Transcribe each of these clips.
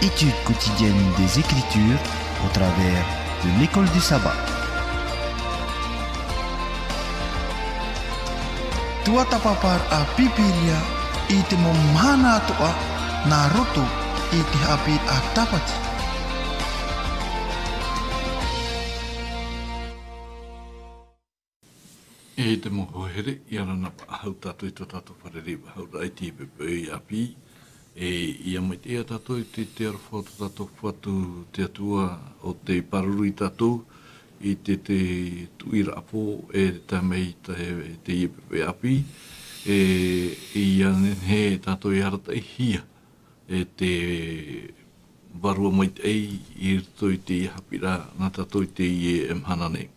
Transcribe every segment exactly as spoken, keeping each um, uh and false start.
Étude quotidienne des Écritures au travers de l'école du sabbat. Tuatāpaparaʻa Pīpīria i te mau mahana atoʻa nā roto i te haʻapiʻiraʻa Tāpati. E te mau hoa here, ʻia ora na faʻahou tātou i tō tātou fārerei faʻahou raʻa i teie poʻipoʻi ʻāpī. E ʻia maitaʻi ia tātou i te, te aroha o tō tātou Fatu te Atua, ʻo tē pāruru ia tātou i te, te tuʻiraʻa pō e tae mai i te, teie poʻipoʻi ʻāpī. E ʻia nehenehe tātou e arataʻihia e te Vārua Maitaʻi i roto i teie haʻapiʻiraʻa nā tātou i teie mahana nei.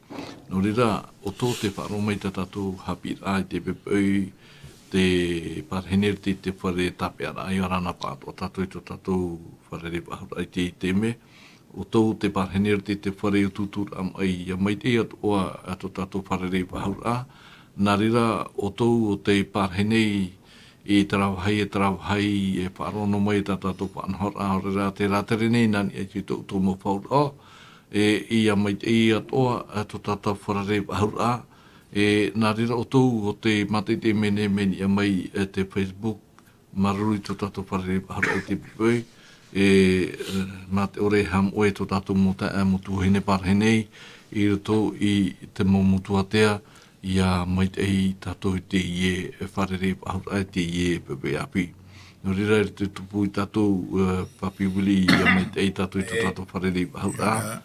Nō reira, ʻoutou tē faʻaroʻo mai i tā tātou haʻapiʻiraʻa i teie poʻipoʻi, tē parahi nei i roto i te fare tāpeʻaraʻa, ʻia ora na faʻahou tātou i tō tātou fārerei faʻahou raʻa i teie taime. ʻOutou tē parahi nei i roto i te fare utuuturaʻa maʻi, ʻia maitaʻi atoʻa tō tātou fārerei faʻahou raʻa. Nā reira, ʻoutou ʻo tē parahi nei i terā vāhi, e terā vāhi, e faʻaroʻo noa mai i tā tātou faʻanahoraʻa, ʻaore rā tē rātere nei nā niʻa i tō ʻoutou mau faʻaroʻo, e ʻia maitaʻi atoʻa, e tō tātou fārerei faʻahou raʻa. E nā reira ʻoutou ʻo tē mātaʻitaʻi mai nei, mai niʻa mai, e te Facebook, māuruuru i tō tātou fārerei faʻahou raʻa i teie poʻipoʻi, e, e, mā te ʻore e haʻamoʻe tō tātou mau taeaʻe, mau tuahine parahi nei, i roto i te mau motu ātea, ʻia maitaʻi tātou i teie fārerei faʻahou raʻa i teie poʻipoʻi ʻāpī. Nō reira, i roto i te tupu ia tātou, e, Papi Willie, ʻia maitaʻi tātou i tō tātou fārerei faʻahou raʻa.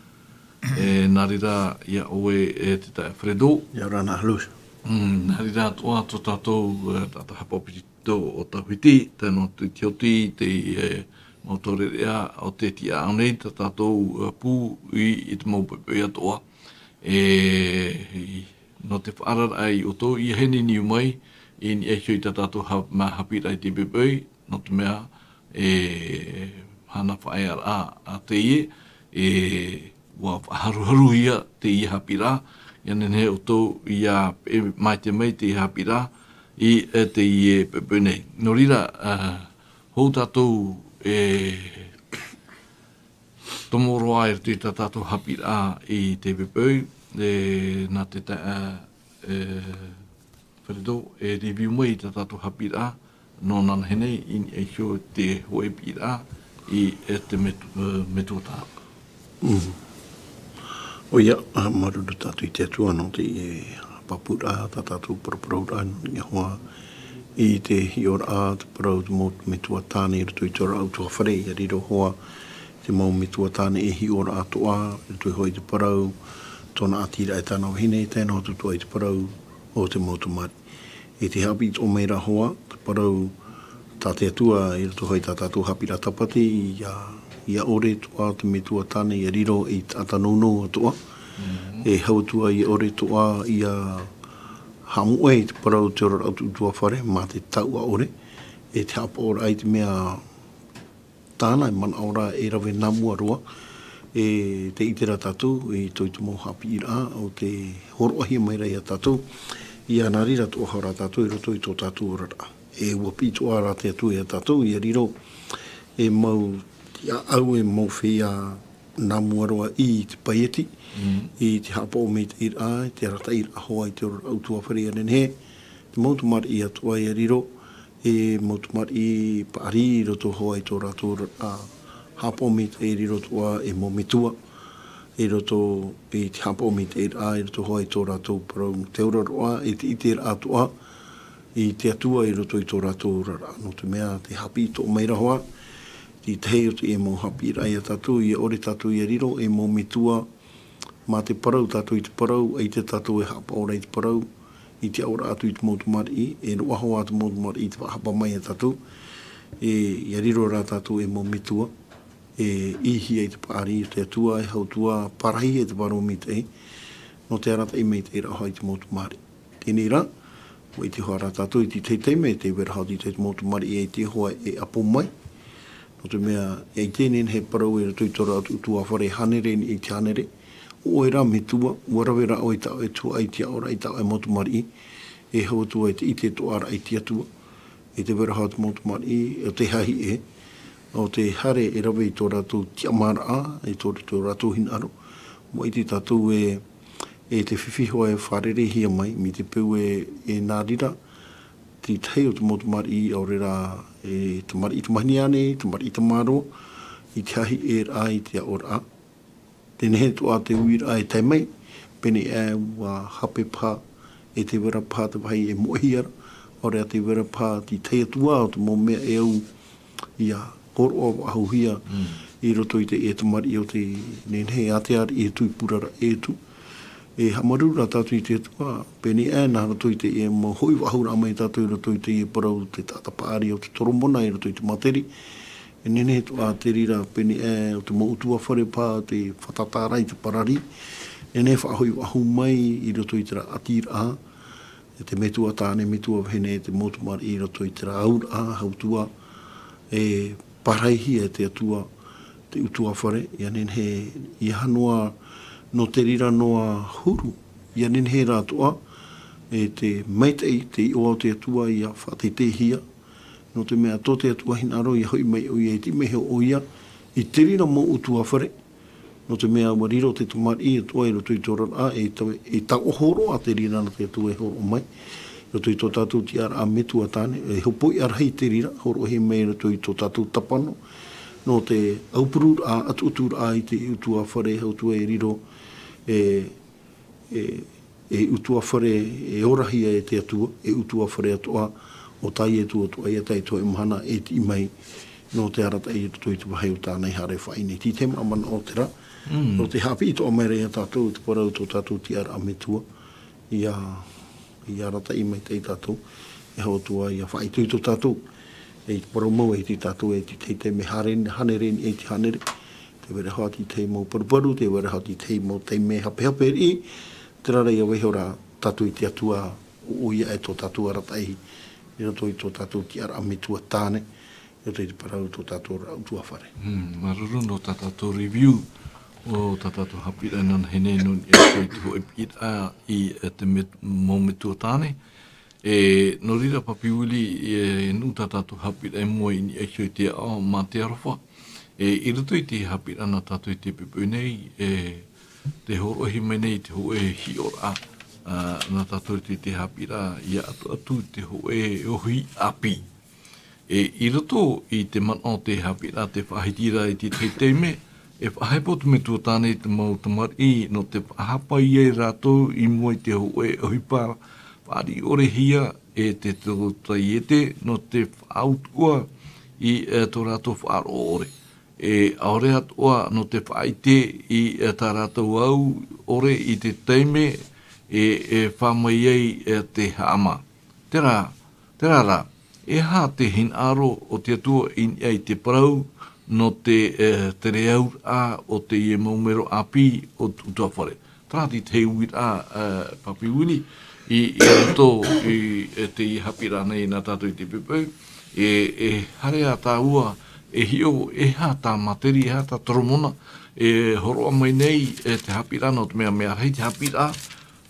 E, nā reira, ia ʻoe, e, te taeaʻe Fredo. ʻIa ora na Luz. Mm, nā reira atoʻa tō tātou, e, tātou haʻapaʻo piti ʻo Tauhiti, tae noa atu i te oti, te, e, mau taureʻareʻa o te tiʻaʻau nei, tā tātou, e, pū i, i te mau poʻipoʻi atoʻa. E, i, nō te faʻaararaʻa ia ʻoutou, ʻia hinaʻaro mai, i niʻa iho i tā tātou ha-, mau haʻapiʻiraʻa i teie poʻipoʻi, nō te mea, e, hana faʻaearaʻa teie, e, ʻua faʻaharuharuhia teie haʻapiʻiraʻa, ʻia nehenehe ʻoutou ʻia peʻe maitaʻi mai teie haʻapiʻiraʻa i, e, teie poʻipoʻi nei. Nō reira, e, hou tātou e tomo roa i roto i tā tātou haʻapiʻiraʻa i teie poʻipoʻi, e, nā te taeaʻe, e, Fredo, e review mai i tā tātou haʻapiʻiraʻa, nō nānahi nei, i niʻa iho i te hōʻē piʻiraʻa, i, e te metu-, e, metua tāne. Mm. ʻOia, ā, māuruuru tātou i te Atua nō te, e, pāpūraʻa, tā tātou paraparauraʻa, nō niʻa hoʻi i te hiʻoraʻa, te parau, te mau metua tāne i roto i te oraraʻa ʻutuāfare, ʻia riro hoʻi te mau metua tāne e hiʻoraʻa atoʻa, i roto hoʻi i te parau, tōna ʻātiraʻa e tāna vahine, tae noa atu atoʻa i te parau o te mau tamariʻi. I te haʻapiʻi toʻa mai ra hoʻi, te parau tā te Atua i roto hoʻi i tā tātou haʻapiʻiraʻa Tāpati, ʻia, ʻia ʻore atoʻa te metua tāne ʻia riro ei taʻata nounou atoʻa. Mhm. E hau atu ā ʻia ʻore atoʻa, ʻia haʻamoʻe i te parau o te oraraʻa ʻutuāfare, mā te tauʻa ʻore, e te haʻapaʻoraʻa i te mea tāna e manaʻo ra e rave nā mua roa, e tē ʻite ra tātou i tō, i te mau haʻapiʻiraʻa, ʻo tē hōroʻahia mai ra ia tātou, ʻia nā reira atoʻa hoʻi rā tātou i roto i tō tātou oraraʻa. E ʻua piʻi atoʻa ra te Atua ia tātou, ʻia riro e mau tiʻaʻau, e mau feiā nā mua roa i te paieti, Mm. i te haʻapaʻo maitaʻiraʻa, i te arataʻiraʻa hoʻi i te oraraʻa ʻutuāfare, ʻia nehenehe te mau tamariʻi atoʻa ʻia riro, e mau tamariʻi paʻari i roto hoʻi i tō rātou oraraʻa, haʻapaʻo maitaʻi i riro atoʻa e mau metua, i roto i te haʻapaʻo maitaʻiraʻa, i roto hoʻi i tō rātou parau, te auraro atoʻa, i te ʻiteraʻa atoʻa i te Atua i roto i tō rātou oraraʻa. Nō te mea, te haʻapiʻi toʻa mai ra hoʻi, te tahi o teie mau haʻapiʻiraʻa ia tātou, ʻia ʻore tātou ʻia riro, e mau metua, mā te parau tātou i te parau, ʻaita tātou e haʻapaʻo ra i te parau, i te aʻoraʻa atu i te mau tamariʻi, e roaʻa hoʻi te mau tamariʻi i te faʻahapa mai ia tātou, e, ʻia riro rā tātou e mau metua, e ʻīhia i te paʻari o te Atua, e hau atu ā, pārahia e te Vārua Maitaʻi, nō te arataʻi maitaʻiraʻa hoʻi i te mau tamariʻi. Teie rā, ʻua ʻite hoʻi rā tātou i te tahi taime, tē vai ra hoʻi te tahi mau tamariʻi e ʻite hoʻi e ʻapo mai. Nō te mea, e ʻite nei e parau i roto i tō rātou ʻutuāfare hānere i niʻa i te hānere, ʻo ʻoe rā metua, ʻua rave rā ʻoe i tā ʻoe tuhaʻa i te aʻoraʻa i tā ʻoe mau tamariʻi, e hau atu ā i te ʻite atoʻa ra i te Atua, e tē vai ra hoʻi te mau tamariʻi, ʻo tē hahi ʻē, o te haere e rave i tō rātou tiʻamāraʻa, i tō, tō rātou hinaʻaro. Mō ʻite tātou e, e te fifi hoa e fārereihia mai, mai te peu e, e nā reira, te tahi o te mau tamariʻi, ʻaore rā, e tamariʻi tamahine ānei, tamariʻi tamāroa, i te haʻahiʻeraʻa, i te aʻoraʻa. Teie nei atoʻa te uiraʻa e tae mai, pēneiaʻe ʻua hape paha, e tē vai ra paha te vāhi e moʻehia ra, ʻaore rā tē vai ra paha te tahi atu ā o te mau mea e au ʻia hōroʻa faʻahouhia i roto i teie tamariʻi o te nehenehe ā te ariʻi e tuʻu i purara e tuʻu. E haʻamāuruuru rā tātou i te Atua, pēneiaʻe nā roto i teie mau hoʻi faʻahouraʻa mai tātou i roto i teie parau te taʻata paʻari o te Toromona i roto i te Māteri. E nehenehe atoʻa te reira pēneiaʻe o te mau ʻutuāfare paha te fātata ra i te parari. Nehenehe faʻahoʻi faʻahou mai i roto i terā ʻatiraʻa, e te metua tāne, metua vahine, te mau tamariʻi i roto i terā auraʻa, hau atu ā, e pāraihia e te Atua te ʻutuāfare, ʻia nehenehe, ʻia aha noa, nō te reira noa huru, ʻia nehenehe rā atoʻa, e te maitaʻi, te iʻoa o te Atua ʻia faʻateiteihia, nō te mea tō te Atua hinaʻaro ʻia hoʻi mai ʻoia, e tiʻi mai hoʻi ʻoia, i te reira mau ʻutuāfare, nō te mea ʻua riro te tamariʻi atoʻa i roto i te oraraʻa, e ta-, e taoʻa hōroʻa te reira nā te Atua e hōroʻa mai, i roto i tō tātou tiʻaraʻa metua tāne, e hōpoiʻa rahi te reira, hōroʻahia mai i roto i tō tātou tapano, nō te aupururaʻa, atuaturaʻa i te ʻutuāfare, hau atu ā e riro, e, e, e ʻutuāfare, e orahia e te Atua, e ʻutuāfare atoʻa, ʻo tā Ietu atoʻa, ʻia tae i te hōʻē mahana, e tiʻi mai, nō te arataʻi i roto i te vāhi o tāna i haere faʻaineine. Te tahi manaʻo terā, nō te haʻapiʻi atoʻa mai ra ia tātou, te parau tō tātou tiʻaraʻa metua, ʻia, ʻia arataʻi maitaʻi tātou, e hau atu ā, ʻia faʻaitoito tātou. E i te parau mau e ʻite tātou, e te tahi taime hānere, hānere i niʻa i te hānere, tē vai ra hoʻi te tahi mau paruparu, tē vai ra hoʻi te tahi mau taime hapehape riʻi, terā rā ʻia vaiiho ra tātou i te Atua, ʻo, ʻoia e tō tātou arataʻi, i roto i tō tātou tiʻaraʻa metua tāne, i roto i te parau tō tātou ra ʻutuāfare. Hmm, māuruuru nō tā tātou review, ʻo tā tātou haʻapiʻiraʻa i nā nehenehe nō niʻa iho i te hōʻē piʻiraʻa i, e, te met-, mau metua tāne. E, nō reira Papi Willie, e, nū tā tātou haʻapiʻiraʻa i mua i niʻa iho i te aʻo mā te aroha. E, i roto i te haʻapiʻiraʻa nā tātou i te poʻipoʻi nei, e, tē hōroʻahia mai nei te hōʻē hiʻoraʻa, a, nā tātou i te, te haʻapiʻiraʻa ʻia atu atu te hōʻē ohi ʻāpī. E, i roto i te manaʻo o te haʻapiʻiraʻa tē faʻahiti ra i te tahi taime, e faʻahepo te metua tāne i te mau tamariʻi nō te faʻahapa ai rātou i mua i te hōʻē ʻohipa faʻariʻi ʻore hia e te tōtaiete nō te faʻautuʻa i, e, tō rātou faʻaroʻo ʻore. E ʻaore atoʻa nō te faʻaʻite i, e, tā rātou au ʻore i te taime e, e fā mai ai, e, te haʻamā. Terā, terā rā, e aha te hinaʻaro o te Atua i niʻa i te parau nō te, e, tereauraʻa o teie mau mero ʻāpī o te ʻutuāfare. Terā te tahi uiraʻa, e, Papi Willie, i, i roto i, e, teie haʻapiʻiraʻa nei nā tātou i te poʻipoʻi, e, e haere ā tāua, e hiʻo, e aha tā Māteri, e aha tā Toromona, e hōroʻa mai nei, e te haʻapiʻiraʻa nō te mea, mea rahi te haʻapiʻiraʻa,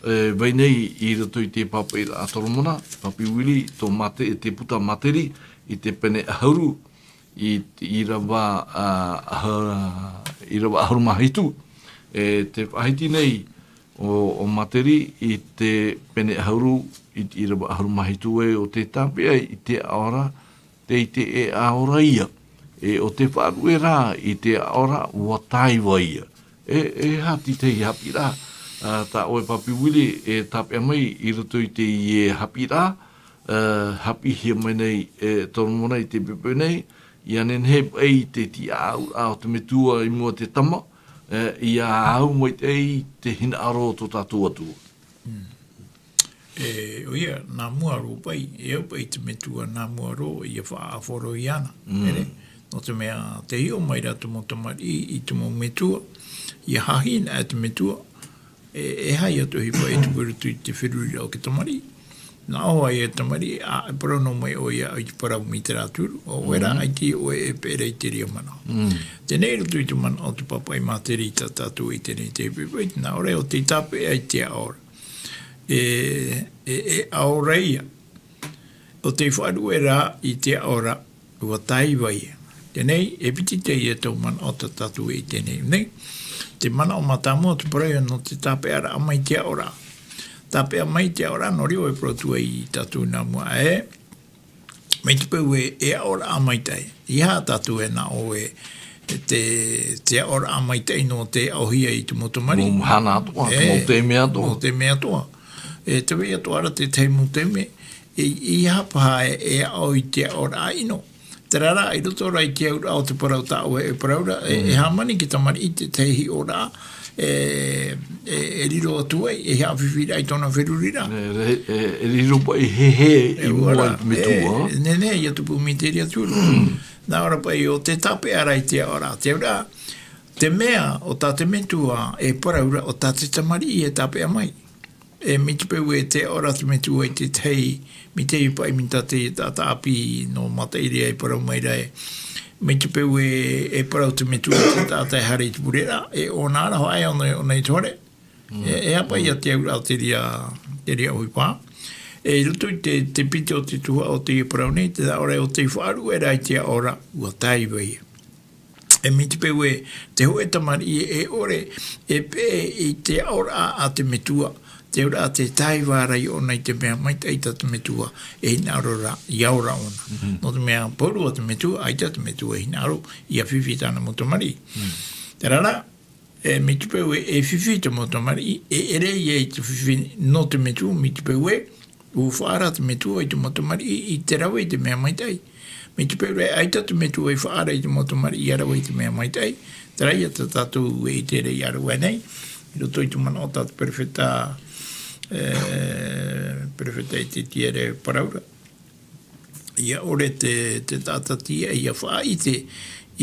e, vai nei i roto i te pāpaʻiraʻa a Toromona, Papi Willie, tō Māte-, te puta Māteri, i te pene ʻahuru, i, ʻīrava, a, ʻaha-, ʻīrava ʻahuru mā hitu, e, tē faʻahiti nei ʻo, ʻo Māteri i te pene ʻahuru, i te ʻīrava ʻahuru mā hitu ē, ʻo tē tāpeʻa i te aʻo ra, tē ʻite e aʻo ra ïa. E ʻo tē faʻaruʻe ra i te aʻo ra, ʻua taiva ïa. E, e aha te tahi haʻapiʻiraʻa, a, tā ʻoe Papi Willie e tāpeʻa mai i roto i teie haʻapiʻiraʻa, e, haʻapiʻihia mai nei e Toromona i te poʻipoʻi nei, ʻia nehenehe paʻi te tiʻaʻauraʻa o te metua i mua i te tama, e, ʻia au maitaʻi te hinaʻaro o tō tātou Atua. Mm. E, ʻoia, nā mua roa paʻi, e au paʻi te metua nā mua roa ʻia faʻaʻāfaro iāna. Mm. Ere, nō te mea, tē hiʻo mai ra te mau tamariʻi i te mau metua, ʻia haʻahinaʻa te metua, e, e aha ïa te ʻohipa e tupu i roto i te feruriraʻa o te tamariʻi. Nā ʻō ïa te tamariʻi, ā, e parau noa mai ʻoia i te parau mai terā turu, ʻo ʻoe rā, mm, ʻaita ʻoe e peʻe ra i terā manaʻo. Mm. Teie nei i roto i te manaʻo o te pāpaʻi Māteri tā tātou i teie nei te poʻipoʻi, nā ʻō ra ʻo tē tāpeʻa i te aʻo ra. E, e, e aʻo ra ïa. ʻO tē faʻaruʻe ra i te aʻo ra, ʻua taiva ïa. Teie, e piti teie tau manaʻo tā tātou e ʻite nei. Nei, te manaʻo mātāmua, te parau nō te tāpeʻaraʻa mai i te aʻoraʻa. Tāpeʻa mai i te aʻoraʻa, nō reira e parau atu ai tātou nā mua, e, mai te peu e, e aʻoraʻa maitaʻi. ʻEiaha tātou e nā ʻō e, e te, te aʻoraʻa maitaʻi nō te aʻohia i te mau tamariʻi. Mau mahana atoʻa, te E, mau taime atoʻa. Mau taime atoʻa. E, te vai atoʻa ra te tahi mau taime, e, ʻeiaha paha e, e aʻo i te aʻoraʻa ʻino. Terā rā, i roto rā i te auraʻa o te parau tā ʻoe e parau ra, e, e hāmani te tamariʻi i te tahi hiʻoraʻa, e, e, e riro atu ai, e haʻafifi rā i tōna feruriraʻa. E, e, e, e riro paʻi hehē i E, mua ʻua rā, i te metua. E, nehenehe ia tupu mai te reira atu ra. Nā ʻō ra paʻi ʻo te tāpeʻaraʻa i te aʻoraʻa, te auraʻa, te mea ʻo tā te metua e parau ra, ʻo tā te tamariʻi e tāpeʻa mai. E, mai te peu e te aʻoraʻa te metua i te tahi, mai te peu paʻi mai tā te taʻata ʻāpī nō Mataʻireʻa e parau mai ra e. Mai te peu e, e parau te metua i te taʻata e haere i te pureraʻa, e ʻōna ra hoʻi ʻōna, ʻōna i te hōʻē. E, e aha paʻi ia te auraʻa o te reira, te reira ʻohipa. E, i roto i te, te piti o te tuhaʻa o teie parau nei, te aʻoraʻa ʻo tei faʻaruʻe ra i te aʻoraʻa, ʻua taiva ia. E mai te peu e, te hōʻē tamariʻi e ʻore, e peʻe i te aʻoraʻa a te metua, te auraʻa tē taiva ra ʻōna i te mea maitaʻi tā te metua e hinaʻaro ra, ʻia ora ʻōna. Nō te mea, pauroa te metua, ʻaita te metua e hinaʻaro, ʻia fifi tāna mau tamariʻi. Terā rā, e, mai te peu e, e fifi te mau tamariʻi, e ʻere ia i te fifi nō te metua, mai te peu e, ʻua faʻaara te metua i te mau tamariʻi, i te rave i te mea maitaʻi. Mai te peu rā, ʻaita te metua i faʻaara i te mau tamariʻi ʻia rave i te mea maitaʻi. Terā ia tā tātou e ʻite ra ʻia rave nei. I roto i te manaʻo tā te perofeta, e, perofeta Ezetiere e parau ra. ʻIa ʻore te, te taʻata tīaʻi ʻia faʻaʻite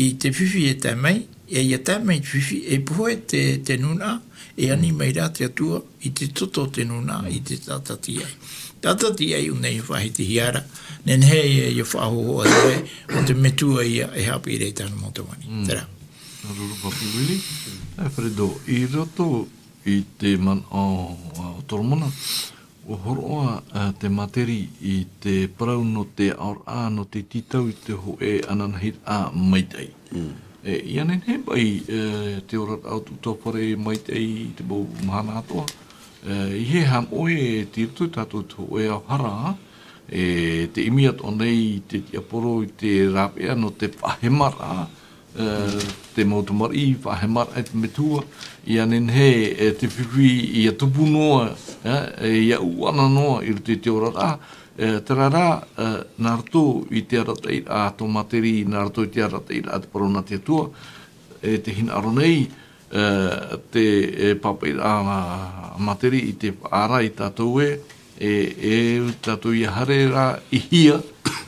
i te fifi e tae mai, e ʻia tae mai te fifi e pohe te, te nūnaʻa, e ani mai rā te Atua i te toto o te nūnaʻa, i te taʻata tīaʻi. Taʻata tīaʻi ʻōna i faʻahitihia ra, nehenehe ia, ʻia faʻahōhoʻa atu ai, ʻo te metua ia e haʻapiʻi ra i tāna mau tamariʻi. Terā. Nā ʻō ra paʻi Willie, Alfredo, i roto i te manaʻo, ā, o Toromona, ʻua hōroʻa, ā, te Materi i te parau nō te aʻoraʻa, nō te tītau i te hōʻē ananahi maitaʻi. E, ʻia nehenehe paʻi, e, te oraraʻa o tō fare maitaʻi i te mau mahana atoʻa. E, ʻeiaha e haʻamoʻe e tei roto tātou te hōʻē ao hara, e, tē ʻimi atoʻa nei te tiaporo i te rāveʻa nō te faʻahemaraʻa, e, te mau tamariʻi, faʻahemaraʻa i te metua, ʻia nehenehe, e, te fifi ʻia tupu noa, e, e, ʻia ʻuʻana noa i roto i te oraraʻa, e, terā rā, e, nā roto i te arataʻiraʻa a tō Materi, nā roto i te arataʻiraʻa a te parau nā te Atua, e, tē hinaʻaro nei, e, te, e, pāpaʻiraʻa a Materi i te faʻaara ia tātou ē, e, e, tātou ʻia haere ra i hea,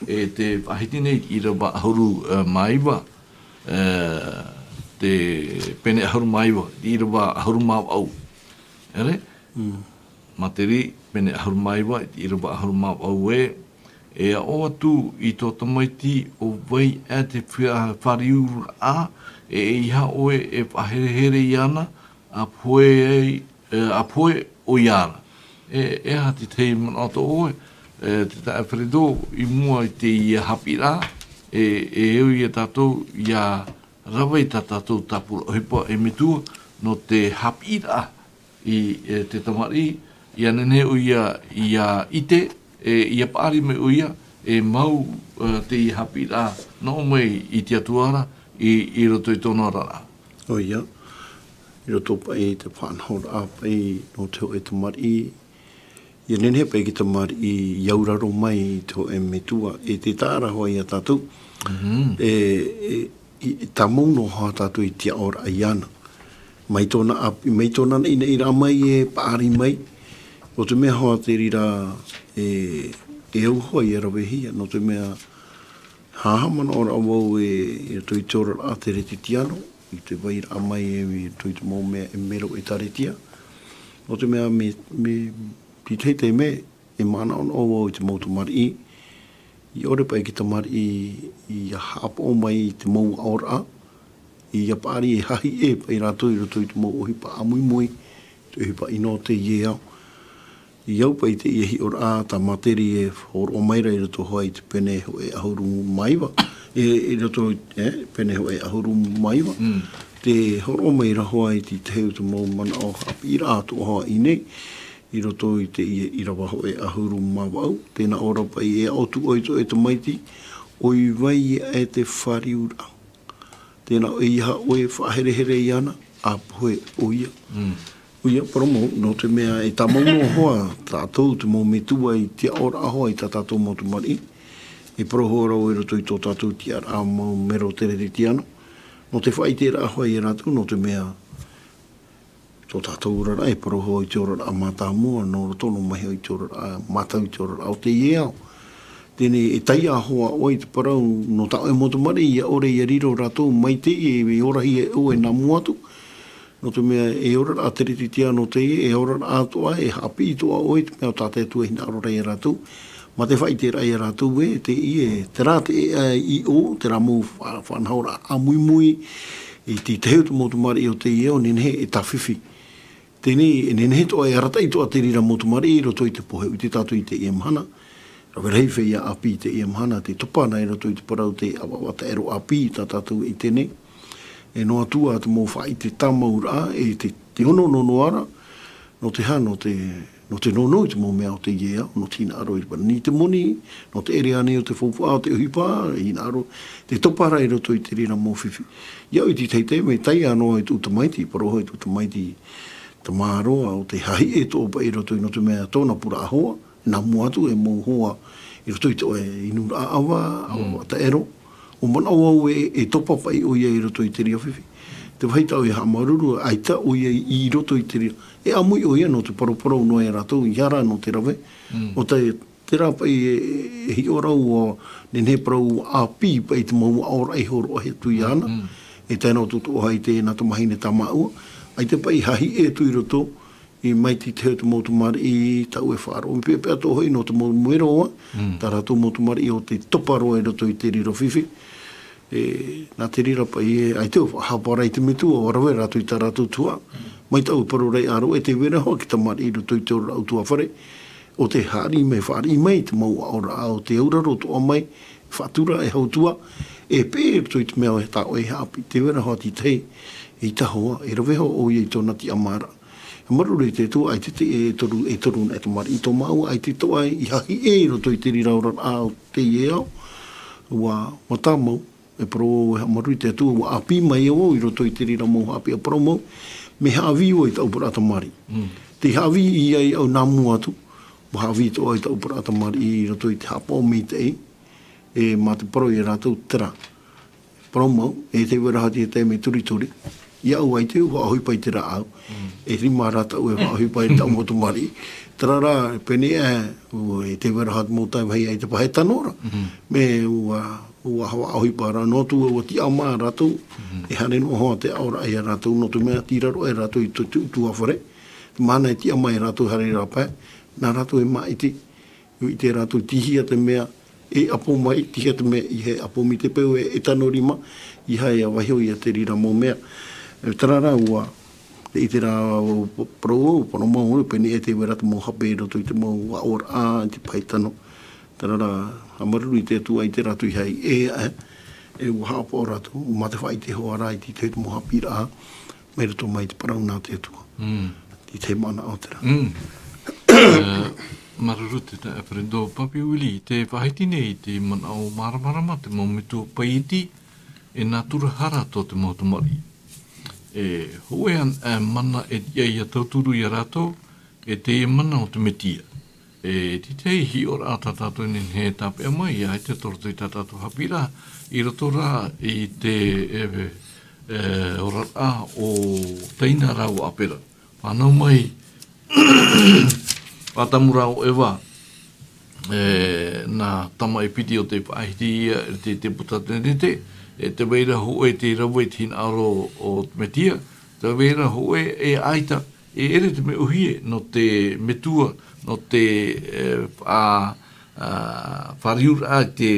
e, tē faʻahiti nei i te ʻīrava ʻahuru, e, mā iva, e, te pene ʻahuru mā iva, i te ʻīrava ʻahuru mā vaʻu. ʻEre? Materi, pene ʻahuru mā iva, i te ʻīrava ʻahuru mā vaʻu ē, e aʻo atu i tō tamaiti ʻo vai aʻe te fā-, fāriuraʻa, e ʻeiaha ʻoe e faʻaherehere iāna, ʻa pohe ai, e, ʻa pohe ʻoia ra. E, e aha te tahi manaʻo tō ʻoe, e, te taeaʻe Alfredo, i mua i teie haʻapiʻiraʻa, e, e au ia tātou ʻia rave i tā tātou tāpura ʻohipa e metua, nō te haʻapiʻiraʻa i, e, te tamariʻi, ʻia nehenehe ʻoia ʻia ʻite, e, ʻia paʻari mai ʻoia, e mau, e, teie haʻapiʻiraʻa, nō mai i te Atua ra, i, i roto i tōna oraraʻa. ʻOia, i roto paʻi i te faʻanahoraʻa paʻi nō te hōʻē tamariʻi, ʻia nehenehe paʻi te tamariʻi ʻia auraro mai i te hōʻē metua, e te taʻa ra hoʻi ia tātou. E, e, i, i tāmau noa hoʻi tātou i te aʻoraʻa iāna. Mai tōna ʻāpī, mai tōna naʻinaʻiraʻa mai e paʻari mai. Nō te mea hoʻi te reira e, e au hoʻi ʻia ravehia, nō te mea haʻamanaʻo ra vau e, i roto i te oraraʻa teretetiano, i te vairaʻa mai e, i roto i te mau mea e mero ʻĒtārētia. Nō te mea me, me, i te tahi taime, e manaʻonaʻo vau i te mau tamariʻi, ʻia ʻore paʻi te tamariʻi ʻia haʻapaʻo mai i te mau aʻoraʻa, ʻia paʻari e hahiʻe paʻi rātou i roto i te mau ʻohipa ʻāmuimui, te ʻohipa ʻino o teie ao. I au paʻi teie hiʻoraʻa tā Materi e hōroʻa mai ra i roto hoʻi i te pene hōʻē ʻahuru mā iva, E, i roto i, e, pene hōʻē ʻahuru mā iva. Mm. Te hōroʻa mai ra hoʻi i te tahi o te mau manaʻo haʻapiʻiraʻa atoʻa hoʻi nei, i roto i teie ʻīrava hōʻē ʻahuru mā vaʻu, tē nā ʻō ra paʻi, e aʻo atu ʻoe i tō ʻoe tamaiti, ʻoi vai ē te fāriuraʻa. Tē nā ʻō, ʻeiaha ʻoe e faʻaherehere iāna, ʻa pohe ʻoia. Mm. ʻOia, parau mau, nō te mea e tāmau noa hoʻi tātou te mau metua i te aʻoraʻa hoʻi i tā tātou mau tamariʻi. E parau hoʻi ra vau i roto i tō tātou tiʻaraʻa mau mero teretetiano. Nō te faʻaʻiteraʻa hoʻi ia rātou, nō te mea tō tātou oraraʻa, e parau hoʻi i te oraraʻa mātāmua, nō roto noa mai hoʻi i te oraraʻa, mātau i te oraraʻa o teie ao. Teie, e taiā hoʻi ʻoe i te parau, nō tā ʻoe mau tamariʻi, ʻia ʻore ʻia riro rātou mai teie, e orahia e ʻoe nā mua atu. Nō te mea, e oraraʻa teretetiano teie, e oraraʻa atoʻa, e haʻapiʻi atoʻa ʻoe, te mea ʻo tā te Atua e hinaʻaro ra ia rātou. Mā te faʻaʻiteraʻa ia rātou ē, teie, terā te ʻēʻa i ʻō, terā mau fa-, faʻanahoraʻa ʻāmuimui, i te tahi o te mau tamariʻi o teie ao, nehenehe e tāfifi. Teie, e nehenehe atoʻa, e arataʻi atoʻa te reira mau tamariʻi i roto i te pohe, ʻua ʻite tātou i teie mahana. Rave rahi feiā ʻāpī i teie mahana, tē topa na i roto i te parau te ʻavaʻava taʻero ʻāpī tā tātou e ʻite nei. E noa atu ā te mau faʻaʻite tāmauraʻa, e te, te ono noa ra, nō te aha, nō te, nō te nounou i te mau mea o teie ao, nō te hinaʻaro i te parau nei te moni, nō te ʻere ānei o te faufaʻa, o te ʻohipa, hinaʻaro, tē topa ra i roto i te reira mau fifi. ʻIa au i te tahi taime, taiā noa i tōʻu tamaiti, parau hoʻi tōʻu tamaiti, tamāroa, ʻo tē hahiʻe atoʻa paʻi i roto i, nō te mea tōna purāʻa hoa, nā mua atu e mau hoa i roto i tō ʻoe inuraʻa ʻava, Mm. ʻava taʻero. ʻUa manaʻo au e, e topa paʻi ʻoia i roto i te reira fifi. Te vāhi tāʻu e haʻamāuruuru, ʻaita ʻoia i, i roto i te reira. E ʻāmui ʻoia nō te paraparau noa ia rātou, ʻeiaha rā nō te rave. Mm. ʻO te, terā paʻi e, e hiʻo ra ʻoe, nehenehe parau ʻāpī paʻi te mau aʻoraʻa i hōroʻahia atu iāna. Mm. E tae noa atu atoʻa i te nā tamahine tāmāʻua. ʻAita paʻi hahiʻe atu i roto, i mai te tahi o te mau tamariʻi, tāʻu e faʻaroʻo, e peʻapeʻa atoʻa hoʻi nō te mau mero, Mm. tā rātou mau tamariʻi ʻo tē topa roa i roto i te reira fifi. E, nā te reira paʻi, e, ʻaita ʻua faʻahapa ra i te metua, ʻua rave rātou i tā rātou tuhaʻa. Mai tāʻu e parau ra ʻāreʻa, e tē vai ra hoʻi te tamariʻi i roto i te oraraʻa ʻutuāfare, ʻo tē haʻariʻi mai, fāriʻi mai te mau aʻoraʻa, ʻo tē auraro atoʻa mai, faʻatura e hautua, e peʻe i roto i te mea ʻo tā ʻoe e haʻapiʻi, tē vai ra hoʻi te tahi, ʻeita hoʻi, e rave hoʻi ʻoia i tōna tiʻamāraʻa. E māuruuru i te Atua, ʻaita te, e toru, e toru nā e tamariʻi tō māua, ʻaita atoʻa i hahiʻe i roto i te reira oraraʻa o teie ao, ʻua, ʻua tāmau, e parau au e haʻamāuruuru i te Atua, ʻua ʻāpī mai au i roto i te reira mau haʻapiʻiraʻa parau mau, mea haʻavī vau i tāʻu parau tamariʻi. Mm. Tē haʻavī ʻia au nā mua atu, ʻua haʻavī atoʻa i tāʻu parau tamariʻi i roto i te haʻapaʻo maitaʻi, e mā te parau ia rātou terā. Parau mau, e tē vai ra hoʻi te taime turituri. ʻIa au ʻaita ʻua faʻaʻohipa i te rāʻau. Mm. E rima rā tāʻu e faʻaʻohipa i tāʻu mau tamariʻi. Terā rā, pēnei aʻe, ʻua, e tē vai ra hoʻi te mau taime vāhi ʻaita paha e tano ra. Mhm. Mea ʻua, ʻua faʻaʻohipa ra, noa atu ʻua tiʻamā rātou. Mhm. E haere noa hoʻi te aʻoraʻa ia rātou, nō te mea tei raro aʻe rātou i te, te ʻutuāfare. Te mahana e tiʻamā ai rātou haere rāpae. Nā rātou e māʻiti. ʻUa ʻite rātou, tei hea te mea e ʻapo mai, tei hea te mea ʻeiaha e ʻapo mai, te peu e, e tano rima, ʻeiaha e vaiiho ia te reira mau mea. E, terā rā ʻua, tē ʻite ra vau, p-, parau au, parau mau, pēnei aʻe tē vai ra te mau hape i roto i te mau aʻoraʻa, te pae tano. Terā rā, haʻamāuruuru i te Atua, ʻaita rātou i haʻaʻī aʻe, e ʻua haʻapaʻo rātou, mā te faʻaʻite hoʻi ra i te, te mau haʻapiʻiraʻa, mai roto mai te parau nā te Atua. Mm. I te manaʻo terā. Mm. E, māuruuru te taeaʻe Fernando Papi Willie, tē faʻahiti nei i te manaʻo māramarama, te mau metua paʻiti, e nātura hara tō te mau tamariʻi. E, hōʻē ā, e, mana e tiʻa ʻia tauturu ia rātou, e te mana o te Metia. E, te tahi hiʻoraʻa tā tātou e nehenehe e tāpeʻa mai, ʻaita tō roto i tā tātou haʻapiʻiraʻa, i roto rā i te, e, e, oraraʻa o Taina rāua ʻĀpera. Fānau mai, ʻĀtamu rāua ʻo ʻEva, e, nā tama e piti ʻo tē faʻahiti ia, te, te puta tenete, e tē vai ra hōʻē tei rave i te hinaʻaro o te Metia, tē vai ra hōʻē e ʻaita, e ʻere te mea ʻōhie, nō te metua, nō te, e, faʻa-, a, fāriuraʻa i te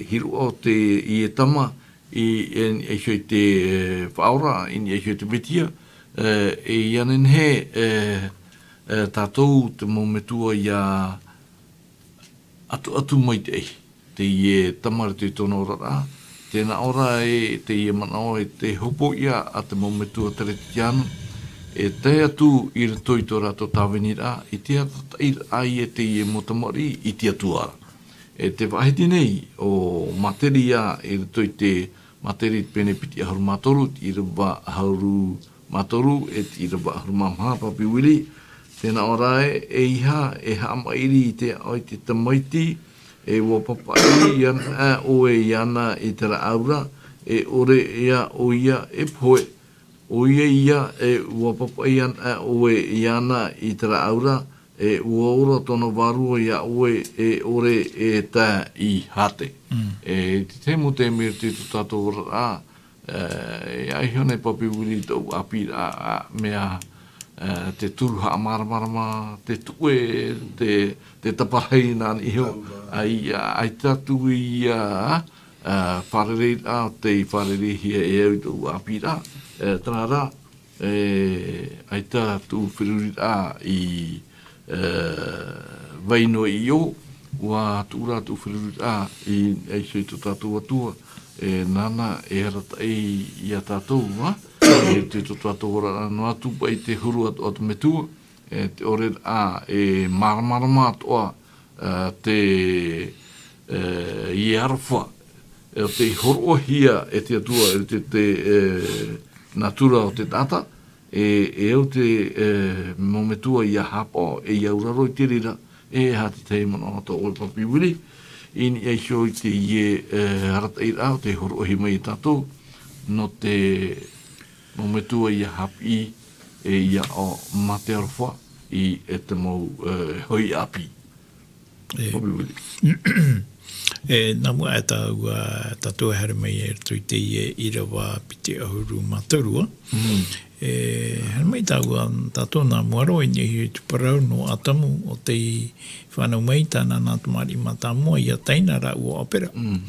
hiroʻa o te, i te tama, i, e, e iho i te, e, Faʻaora, i, e iho i te Metia, e, e ʻia nehenehe, e, e, tātou te mau metua ʻia ʻatuʻatu maitaʻi, teie tama i roto i tōna oraraʻa, Tēnā ʻō ra e teie manaʻo e te hopoiʻa a te mau metua Teretiano, e tae atu i roto i tō rātou tāviniraʻa, i te arataʻiraʻa i e teie mau tamariʻi i te Atua ra. E te faʻahiti nei ʻo Materia i roto i te Materi pene piti ʻahuru mā toru, ʻīrava ʻahuru mā toru, e te ʻīrava ʻahuru mā maha, Papi Willie. Tēnā ʻō ra e, ʻeiaha e haʻamaʻiri i te aʻo i te tamaiti, e ʻua papaʻi ana ʻoe iāna i te rāʻau ra, e ʻore ïa ʻoia e pohe. ʻOia ïa e ʻua papaʻi ana ʻoe iāna i te rāʻau ra, e ʻua ora tōna vārua iā ʻoe, e ʻore e tae i hāte. Mm. E, i te tahi mau taime i roto i tō tātou oraraʻa, e, e ʻaiho nei, Papi Willie, tōʻu ʻāpīraʻa, ā, mea, e, te turu haʻamāramarama, te tuʻe, te, te taparahi nā niʻa iho, ʻaita, ʻaita atu ia, ā, fārereiraʻa, tei fārereihia e au i tōʻu ʻāpīraʻa, e, terā rā, e, ʻaita tōʻu feruriraʻa i, e, vai noa i ʻō, ʻua tuʻu rā tōʻu feruriraʻa i, ʻaita i tō tātou Atua, e, nāna e arataʻi iā tātou, ā, e te tō tātou oraraʻa noa atu paʻi te huru atu, atu metua, e, te ʻoreraʻa e māramarama atoʻa, e, te, e, i aroha, e, tei hōroʻahia e te Atua, e te, te, e, natura o te taʻata, e, e au te, e, mau metua ʻia haʻapaʻo, e ʻia auraro i te reira, e aha te tahi manaʻo atoʻa ʻoe, Papi Willie, i niʻa iho i teie, e, arataʻiraʻa, tei hōroʻahia mai e tātou, nō te mau metua ʻia haʻapiʻi, e ʻia aʻo mā te aroha i, e te mau, e, hōʻē ʻāpī. E. Papi Willie. E, nā mua e tāua, tātou e haere mai i roto i teie ʻīrava piti ʻahuru mā toru, ā. Mm. E, haere mai tāua, tātou nā mua roa i niʻa i te parau nō Atamu, ʻo tei fānau mai tāna nā tamariʻi mātāmua, ia Taina rāua ʻo ʻApera. Mm.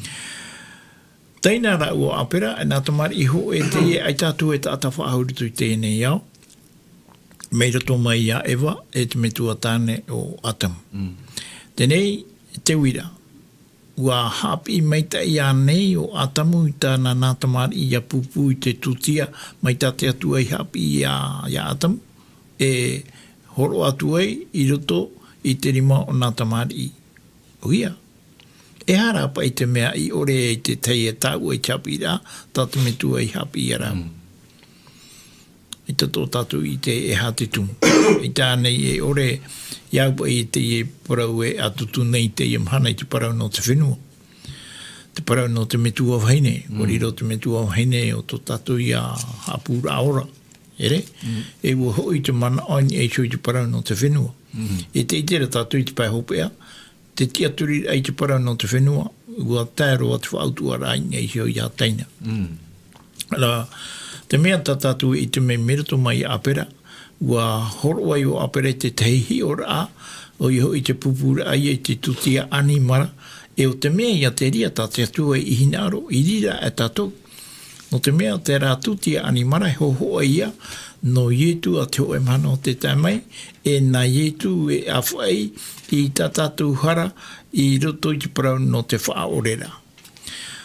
Taina rāua ʻo ʻApera, e nā tamariʻi hōʻē teie, ʻaita atu e taʻata faʻahou i roto i teie nei ao, mai roto mai iā Eva, e te metua tāne o Atamu. Mm. Teie nei, te uira, ʻua haʻapiʻi maitaʻi ānei ʻo Atamu i tāna nā tamariʻi ʻia pūpū i te tūtia, mai tā te Atua i haʻapiʻi iā, iā Atamu, e hōroʻa atu ai i roto i te rima o nā tamariʻi. ʻOia, e aha rā paʻi te mea i ʻore ai te tahi e taʻu ai te haʻapiʻiraʻa, tā te metua i haʻapiʻi ia rāua? Mm. ʻAita tō tātou ʻite e aha te tumu. ʻAita ānei e ʻore, ʻia au paʻi i teie parau e ʻatutu nei i teie mahana i te parau nō te fenua. Te parau nō te metua vahine, Mm. ʻua riro te metua vahine ʻo tō tātou ia haʻapūraʻa ora. ʻEre? Mm. E ʻua hoʻi te manaʻo i niʻa iho i te parau nō te fenua. Mm. E tē ʻite ra tātou i te pae hopeʻa, te tiʻaturiraʻa i te parau nō te fenua, ʻua tae roa te faʻautuʻaraʻa i niʻa iho iā Taina. Mm. Ara, te mea tā tātou e ʻite mai, mai roto mai iā ʻApera, ʻua hōroʻa ai ʻo ʻApera i te tahi hiʻoraʻa, ʻoia hoʻi te pūpūraʻa ia i te tūtia ʻanimara, e ʻo te mea ia te reira tā te Atua i hinaʻaro, i reira e tātou. Nō te mea, terā tūtia ʻanimara e hōhoʻa ia, nō Ietu ā te hōʻē mahana o tē tae mai, e nā Ietu e ʻāfaʻi i tā tātou hara i roto i te parau nō te faʻaʻoreraʻa.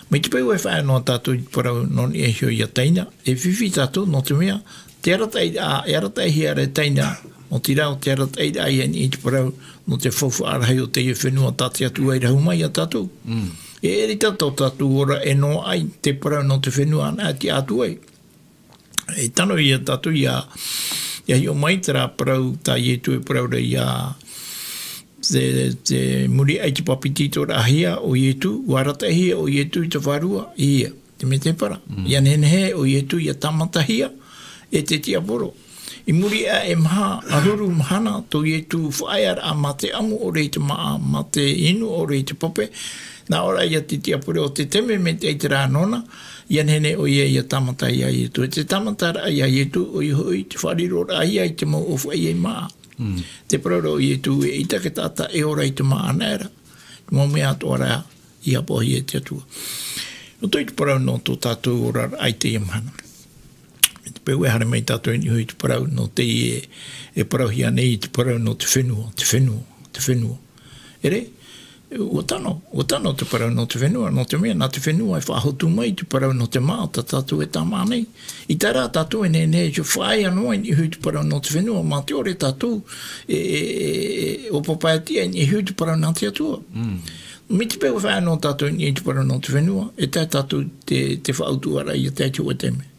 Mai te peu e faʻaea noa tātou i te parau nō niʻa iho iā Taina, e fifi tātou nō te mea, te arataʻiraʻa, e arataʻihia ra e Taina, nō te reira ʻo te arataʻiraʻa ia i niʻa i te parau nō te faufaʻa rahi o teie fenua tā te Atua i rahu mai iā tātou. Mm. E ʻere tā tō tātou ora e noaʻa ai te parau nō te fenua anaʻe e tiʻa atu ai. E tano ia tātou ia, ia hiʻo mai terā parau tā Ietu e parau ra ia, te, te muri aʻe i te papetitoraʻahia o Ietu, ʻua arataʻihia ʻo Ietu i te Vārua, ʻia te mētēpara. Mm. ʻIa nehenehe ʻo Ietu ʻia tāmatahia e te tiaporo. I muri aʻe e maha ʻahuru mahana tō Ietu faʻaearaʻa mā te ʻamu ʻore i te māʻa, mā te inu ʻore i te pape, nā ʻō ra ia te tiaporo ʻo tē tae mai maitaʻi i terā nona, ʻia nehenehe ʻoia ʻia tāmata iā Ietu. E te tāmataraʻa iā Ietu, ʻoia hoʻi te faʻariroraʻa ia i te mau ʻōfaʻi e māʻa. Mm. Te parau ra ʻo Ietu, eʻita te taʻata e ora i te māʻa anaʻe ra. Te mau mea atoʻa ra i haʻapaʻohia e te Atua. Nō te parau nō tō tātou oraraʻa i teie mahana. Te peu e haere mai tātou i niʻa iho i te parau nō teie e parauhia nei i te parau nō te fenua, te fenua, te fenua. ʻEre, Ua tano, ua tano te parau nō te fenua, nō te mea, nā te fenua e faʻahotu mai te parau nō te māʻa tā tātou e tāmā nei. I tā rā tātou e nehenehe e faʻaea noa i niʻa iho i te parau nō te fenua, mā te ʻore tātou e, e, e, e ʻōpapaʻitia i niʻa iho i te parau nā te Atua. Mm. Mai te peu e faʻaea noa tātou i niʻa i te parau nō te fenua, e tae tātou te, te faʻautuʻaraʻa ia tae i te hōʻē taime.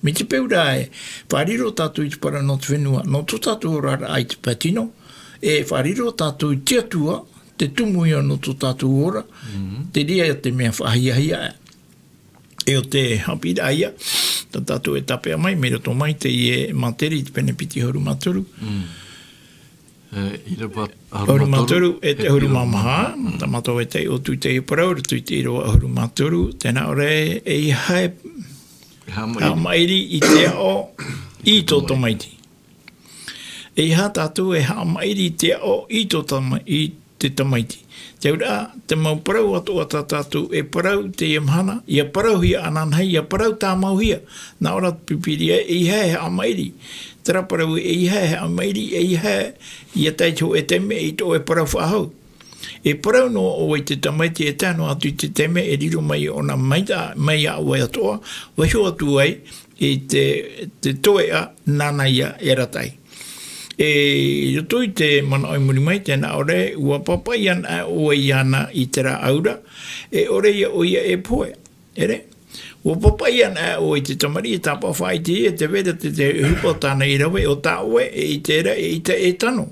Mai te peu rā e faʻariro tātou i te parau nō te fenua, nō tō tātou oraraʻa i te pae tino, e faʻariro tātou i te Atua, te tumu ia nō tō tātou ora, mm, te reira te mea faʻahiahia. E ʻo te haʻapiʻiraʻa ia, tā tātou e tāpeʻa mai, mai roto mai teie Māteri i te pene piti ʻahuru mā toru. Mm. E, ʻīrava ʻahuru mā toru, ʻahuru mā toru, e te ʻahuru mā maha, mm, tā mātou e taiʻo atu i teie parau, roto i te ʻīrava ʻahuru mā toru, tē nā ʻō ra, e, ʻeiaha e haʻamaʻiri, haʻamaʻiri i te aʻo i tō tamaiti. ʻEiaha tātou e haʻamaʻiri i te aʻo i tō tama-, i te tamaiti. Te auraʻa, te mau parau atoʻa tā tātou e parau teie mahana, ʻia parauhia ananahi, ʻia parau tāmauhia. Nā ʻō ra te Pīpīria, ʻeiaha e haʻamaʻiri. Terā parau, ʻeiaha e haʻamaʻiri, ʻeiaha ʻia tae i te hōʻē taime ʻeita ʻoe e parau faʻahou. E parau noa ʻoe i te tamaiti e tae noa atu i te taime e riro mai ʻōna mai tā, mai iā ʻoe atoʻa, vaiiho atu ai i te, te toeʻa nāna ia e arataʻi. E, i roto i te manaʻo i muri mai, tē nā ʻō ra, ʻua pāpaʻi ana ʻoe iāna i te rāʻau ra, e ʻore ia ʻoia e pohe. ʻEre? ʻUa pāpaʻi ana ʻoe i te tamariʻi, e tāpaʻo faʻaʻite ia, tē vai ra te, te ʻohipa o tāna i rave, ʻo tā ʻoe e ʻite ra, eʻita e tano.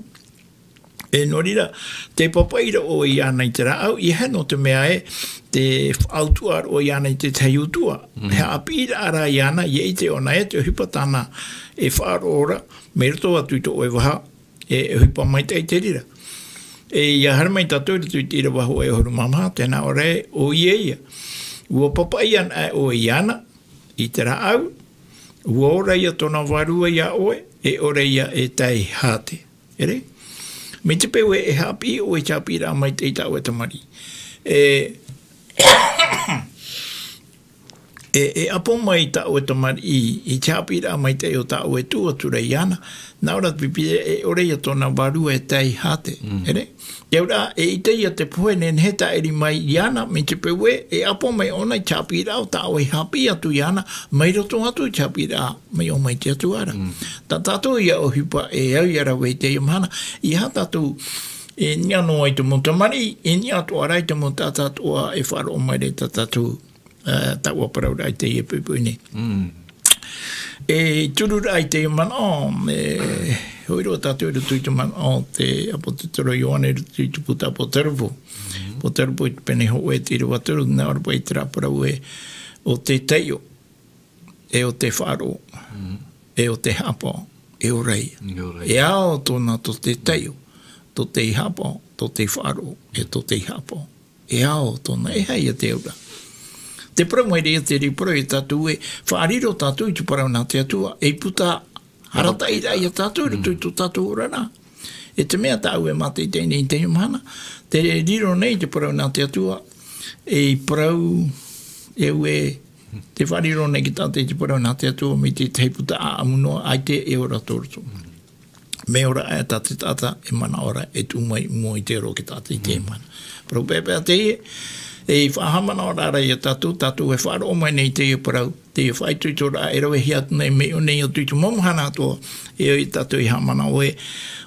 E nō reira, tē pāpaʻi ra ʻoe iāna i te rāʻau, ʻeiaha nō te mea ē, tē faʻautuʻa ra ʻoe iāna i te tahi utuʻa. Mm. E haʻapiʻiraʻa rā iāna, ʻia ʻite ʻōna ē te ʻohipa tāna e faʻaroʻo ra, mai roto atu i tō ʻoe vaha, e ʻohipa maitaʻi te reira. E ʻia haere mai tātou i roto i te ʻīrava hōʻē ʻahuru mā maha, tē nā ʻō ra, ʻoia ia. ʻUa pāpaʻi ana ʻoe iāna i te rāʻau, ʻua ora ia tōna vārua iā ʻoe, e ʻore ia e tae i hāte. ʻEre? Mai te peu ē, e haʻapiʻi ʻoe i te haʻapiʻiraʻa maitaʻi i tā ʻoe tamariʻi. E, e, e ʻapo mai tā ʻoe tamariʻi i te haʻapiʻiraʻa maitaʻi o tā ʻoe e tuʻu atu ra iāna, nā ʻō ra te Pīpīria, e ʻore ia tōna vārua e tae i hāte. Mm. ʻEre? Te auraʻa, eʻita ia te pohe nehenehe e tāʻiri mai iāna, mai te peu ē, e ʻapo mai ʻōna i te haʻapiʻiraʻa o tā ʻoe i haʻapiʻi atu iāna, mai roto atu i te haʻapiʻiraʻa mai ʻō mai te Atua ra. Mm. Tā tātou ia ʻohipa e au ʻia rave i teie mahana, ʻeiaha tātou e niʻa noa i te mau tamariʻi, e niʻa atoʻa rā i te mau taʻata atoʻa e faʻaroʻo mai ra i tā tātou, ā, taua parauraʻa i teie poʻipoʻi nei. Mm. E turu ra i teie manaʻo, e, hoʻi roa tātou i roto i te manaʻo o te ʻāpōsetolo Ioane i roto i te puta ʻĀpōsetolo. Mm. ʻĀpōsetolo i te pene hōʻē, te ʻīrava toru, nā ʻō ra paʻi terā parau ē, ʻo te taiʻo, e ʻo te faʻaroʻo, mm, e ʻo te haʻapaʻo, e ora ia. E ora ia. E ao tōna tō te taiʻo, tō te haʻapaʻo, tō te faʻaroʻo, e tō te haʻapaʻo. E ao tōna, e aha ia te auraʻa. Tē parau mai ra ia te reira parau ia tātou ē, faʻariro tātou i te parau nā te Atua, ei puta arataʻi ra ia tātou, i roto i tō tātou oraraʻa. E te mea tāʻu e mātaʻitaʻi nei i teie mahana, tē riro nei te parau nā te Atua, ei parau, e ʻua, tē faʻariro nei tātou i te parau nā te Atua, mai te tahi puta ʻāʻamu noa, ʻaita e ora tō roto. Mea ora aʻe tā te taʻata e manaʻo ra e tuʻu mai i mua i te ora o te taʻata i teie mahana. Parau peʻapeʻa teie, e faʻahaʻamanaʻo ra ia tātou, tātou e faʻaroʻo mai nei i teie parau, teie faʻaitoitoraʻa e ravehia atu nei, mea ʻore nei atu i te mau mahana atoʻa, e ʻo ia tātou e haʻamanaʻo ē,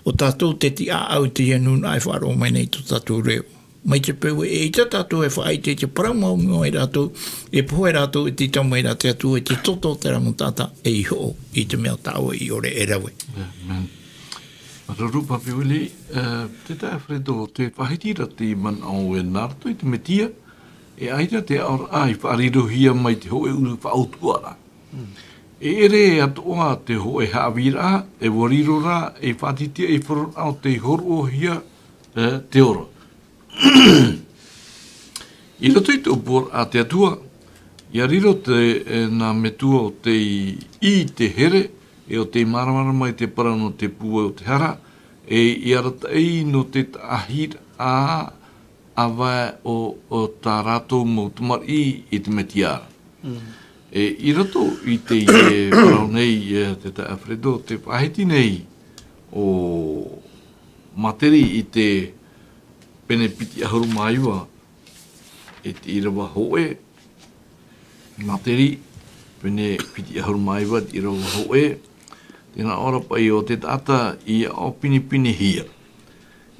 ʻo tātou te tiʻaʻau i teie nūnaʻa e faʻaroʻo mai nei tō tātou reo. Mai te peu ē, eʻita tātou e faʻaʻite i te parau mau noa ia rātou, e pohe rātou, e tītau mai ra te Atua i te toto o terā mau taʻata, ei hoʻo i te mea tā ʻoe i ʻore e rave. Amen. Māuruuru, Papi Willie, e, te taeaʻe Alfredo, tē faʻahiti ra te manaʻo ē nā roto i te Mesia, e ʻaita te aʻoraʻa i faʻarirohia mai te hōʻē ʻū faʻautuʻaraʻa. E ʻere atoʻa te hōʻē haʻavīraʻa, e ʻua riro ra, ei faʻatitiʻa, ei horoʻa o tei hōroʻahia, e, te ora. I roto i te ʻōpuaraʻa a te Atua, ʻia riro te, e, nā metua ʻo tei ʻī i te here, e ʻo tei māramarama i te parau nō te pūai o te hara, e ʻia arataʻi nō te taʻahiraʻa ʻāvae o, o tā rātou mau tamariʻi i te Mesia. Mm. E, i roto i teie parau nei, e, te taeaʻe Alfredo, tē faʻahiti nei ʻo Māteri i te pene piti ʻahuru mā iva, e te ʻīrava hōʻē, Materi, pene piti ʻahuru mā iva, te ʻīrava hōʻē. Tē nā ʻō ra paʻi ʻo te taʻata i aʻo pinepinehia.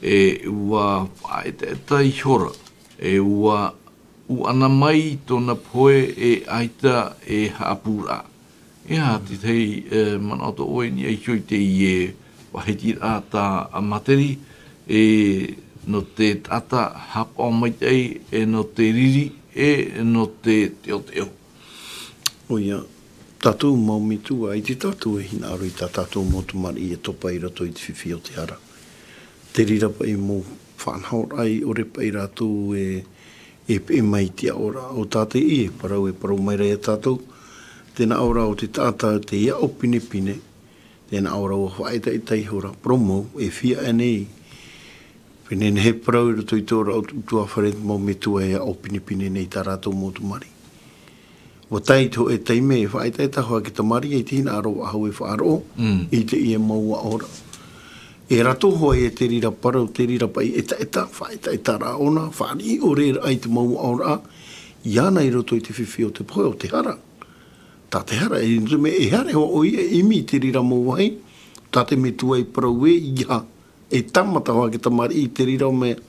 E ʻua faʻaetaeta ihora. E ʻua ʻūʻana mai tōna pohe e ʻaita e haʻapūraʻa. E aha te tahi, e, manaʻo tō ʻoe i niʻa iho i teie faʻahitiraʻa tā Materi, e, nō te taʻata haʻapaʻo maitaʻi, e nō te riri, e nō te teʻoteʻo. ʻOia, tātou mau metua, ʻaita tātou e hinaʻaro i tā tātou mau tamariʻi e topa i roto i te fifi o te hara. Te reira paʻi mau faʻanahoraʻa i ʻore paʻi rātou e, e peʻe mai i te aʻoraʻa. ʻO tā teie e parau, e parau mai ra ia tātou, tē nā ʻō ra ʻo te taʻata tei aʻo pinepine, tē nā ʻō ra ʻua faʻaetaeta ihora, parau mau, e feiā aʻe nei, pē nehenehe parau i roto i tō rātou ʻutuāfare mau metua e aʻo pinepine nei tā rātou mau tamariʻi. ʻUa tae i te hōʻē taime e faʻaetaeta hoʻi te tamariʻi, ʻaita e hinaʻaro faʻahou e faʻaroʻo, Mm. i teie mau aʻoraʻa. E rātou hoʻi e te reira parau, te reira paʻi etaeta, faʻaetaeta rā ʻōna, fāriʻi ʻore rā i te mau aʻoraʻa, iāna i roto i te fifi o te pohe o te hara. Tā te hara, e, nō te mea e haere hoʻi ʻoia e ʻimi i te reira mau vāhi, tā te metua i parau ē, ʻeiaha, e tāmata hoʻi te tamariʻi i te reira mea,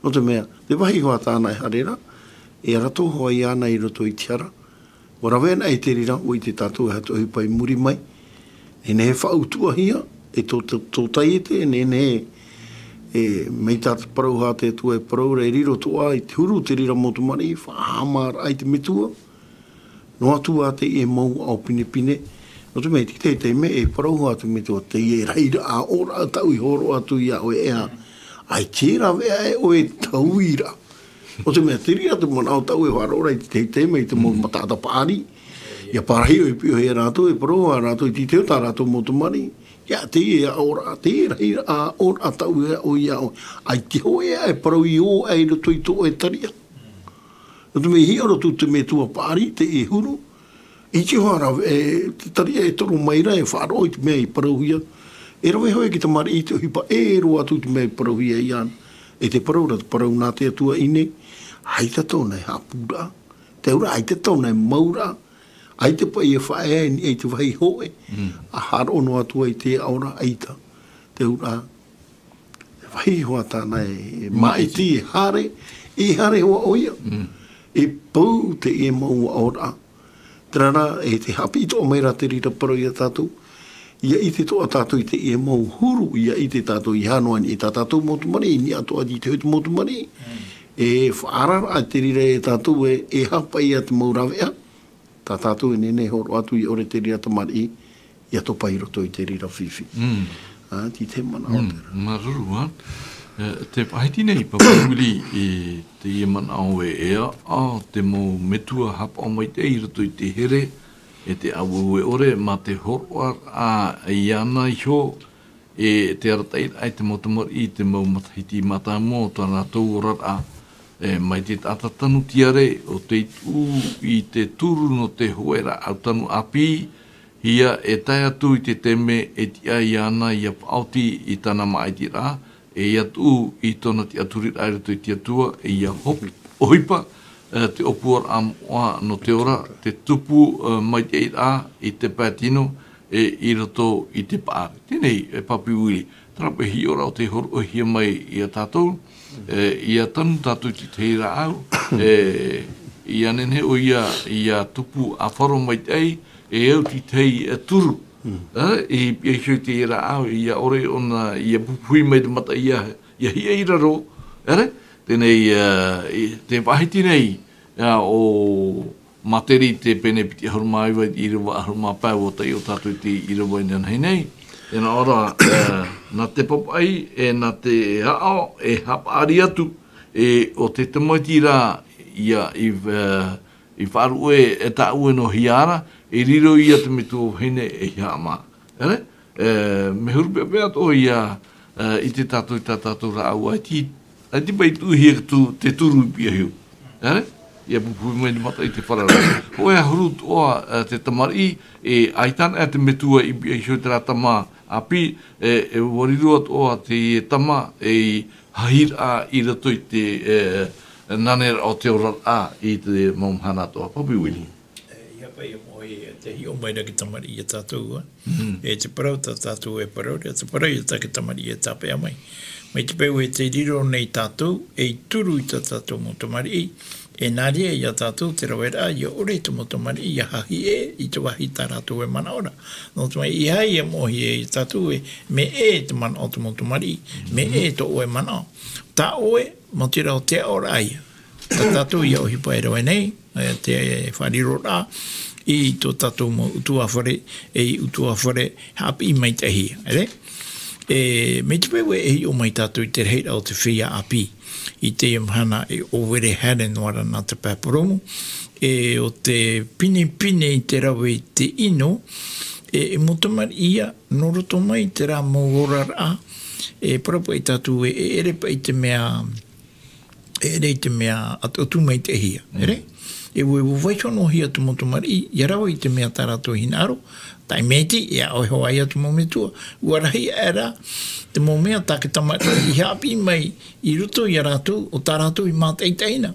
nō te mea, te vāhi hoʻi tāna e haere ra, e rātou hoʻi iāna i roto i te hara, ʻua rave ana i te reira, ʻua ʻite tātou e aha te ʻohipa i muri mai, nehenehe e faʻautuʻahia, e tō, tō, tō taiete, nehenehe, e, mai tā te parau hoʻi te Atua e parau ra, e riro atoʻa i te huru te reira mau tamariʻi, faʻahaʻamāraʻa i te metua, noa atu ā teie mau aʻo pinepine. Nō te mea, i te tahi taime, e parau hoʻi te metua, teie e rahiraʻa ʻōraʻa tāʻu i hōroʻa atu iā ʻoe, e aha, ʻaita e rave aʻe ʻoe e taui ra. Nō te mea, te reira te manaʻo tāʻu e faʻaroʻo ra i te tahi taime, i te mau Mm. mataʻata paʻari. ʻIa pārahi ʻoe i piʻohia rātou, e parau hoʻi rātou i te tahi o tā rātou mau tamariʻi. ʻIa, teie e ʻōraʻa, teie e rahiraʻa ʻōraʻa tāʻu iā ʻoe, iā ʻoe. ʻAita e hōʻē aʻe e parau i ō aʻe i roto i tō ʻoe tariʻa. Nō te mea i hiʻo roa atu te metua paʻari, teie e huru. ʻIte hoʻi ra, e, te tariʻa e toro mai ra, e faʻaroʻo i te mea i parauhia. E rave hoʻi te tamariʻi i te ʻohipa, e roaʻa atu i te mea i parauhia iāna. E te parau ra, te parau nā te Atua i ʻō nei, ʻaita tōna e haʻapūraʻa. Te auraʻa, ʻaita tōna e mauraʻa. ʻAita paʻi e faʻaea i niʻa i te vāhi hōʻē. Mm. ʻA haʻaroʻo noa atu ai te aʻoraʻa, ʻaita. Te auraʻa, vāhi hoʻi tāna e Maʻiti. maʻiti, e haere, e haere hoʻi ʻoia. Mm. E pau teie mau aʻoraʻa. Terā rā, e tē haʻapiʻi atoʻa mai ra te reira parau iā tātou. ʻIa ʻite atoʻa tātou i teie mau huru, ʻia ʻite tātou i hāʻano i niʻa i tā tātou mau tamariʻi, i niʻa atoʻa i te hōʻē mau tamariʻi. Mm. E faʻaararaʻa te reira e tātou e, e aha paʻi ia te mau rāveʻa. Tā tātou e nehenehe e hōroʻa atu i ʻore te reira tamariʻi, ʻia topa i roto i te reira fifi. Mm. Ā, tei te manaʻo Mm, terā. Māuruuru, ā. E, tē faʻahiti nei, Papa Willie, i teie manaʻo ē, e aha te mau metua haʻapaʻo maitaʻi i roto i te here, e te auaue ʻore, mā te hōroʻaraʻa iāna iho, e te arataʻiraʻa i te mau tamariʻi, i te mau matahiti mātāmua o tā rātou oraraʻa, e, mai te taʻata tanu tiare, ʻo tei tuʻu i te turu nō te hōʻē rāʻau tanu ʻāpī, ʻia e tae atu i te taime e tiʻa iāna ʻia faʻaoti i tāna māʻitiraʻa, e ʻia tuʻu i tōna tiʻaturiraʻa i roto i te Atua, e ʻia hop-, ʻohipa, e, te ʻōpuaraʻa moʻa nō te ora, te tupu, e, maitaʻiraʻa i te pae tino, e, i roto i te paʻari. Teie nei, e Papi Willie, terā paʻi e hiʻo ra ʻo tei hōroʻahia mai iā tātou, e, ʻia tanu tātou i te tahi rāʻau, e, ʻia nehenehe ʻoia, ʻia tupu ʻāfaro maitaʻi, e au i te tahi, e, turu. Mm. E, i, i hiʻo i te rāʻau, ʻia ʻore ʻōna, ʻia pupuhi mai te mata ʻia, ʻia hiʻa i raro, ʻere? Teie nei, e, i, tē faʻahiti nei, e, ʻo Materi te pene piti ʻahuru mā iva i te ʻīrava ʻahuru mā pae, ʻua taiʻo tātou i te ʻīrava inanahi nei. E nā ʻō ra, e, nā te papaʻi, e nā te aʻo, e haʻapaʻari atu, e ʻo te tamaiti rā, ʻia, i, e, i faʻaruʻe, e tāʻue nō hea ra, e riro ia te metua vahine e haʻamā. ʻEre? E, mea huru peʻapeʻa atoʻa ia, e, i te tātou, i tā tātou rāʻau, ʻaita, ʻaita paʻi tuʻuhia te tu-, te turu i piʻahia. ʻEre? ʻIa pupuhi mai te mata i te farara. Hōʻē ā huru atoʻa, e, te tamariʻi, e, ʻaita anaʻe te metua i piʻahia i terā tama, ʻāpī, e, e ʻua riro atoʻa teie tama ei hahiraʻa i roto i te, e, naneraʻa o te oraraʻa i te mau mahana atoʻa. Papi Willie. E, ʻia pai e moʻe, e te hiʻo mai ra te tamariʻi ia tātou, ā. Mm. E te parau tā tātou e parau ra, te parau ia tā te tamariʻi e tāpeʻa mai. Mai te peu e tē riro nei tātou, ei turu i tā tātou mau tamariʻi, e nā reira ia tātou te raveraʻa, ʻia ʻore te mau tamariʻi, ʻia hahi ʻē i te vāhi tā rātou e manaʻo ra. Nō te mea, ʻeiaha e moʻehia ia tātou ē, mea ʻē te manaʻo o te mau tamariʻi, mea ʻē tō ʻoe manaʻo. Tā ʻoe, mau te rā o te aʻoraʻa ia. Tā tātou ia ʻohipa e rave nei, e, te faʻariroraʻa i tō tātou mau ʻutuāfare, ei ʻutuāfare haʻapiʻi maitaʻihia, ʻere? E, mai te peu e hiʻo mai tātou i te rahiraʻa o te feiā ʻāpī, i teie mahana e ʻōvere haere noa ra nā te pae purōmu, e, ʻo te pinepine i te rave i te ʻino, e, e mau tamariʻi ia, nō roto mai i terā mau oraraʻa, e, parau paʻi tātou e, e ʻere paʻi te mea, e ʻere i te mea atu, atu maitaʻihia, Mm. ʻere? E ʻua, ʻua vaiiho noa hia te mau tamariʻi, ʻia rave i te mea tā rātou e hinaʻaro, taime iti, e aʻo hoʻi ia te mau metua. ʻUa rahi aʻe rā, te mau mea tā te tamariʻi i haʻapiʻi mai i roto ia rātou, ʻo tā rātou i mātaʻitaʻihia.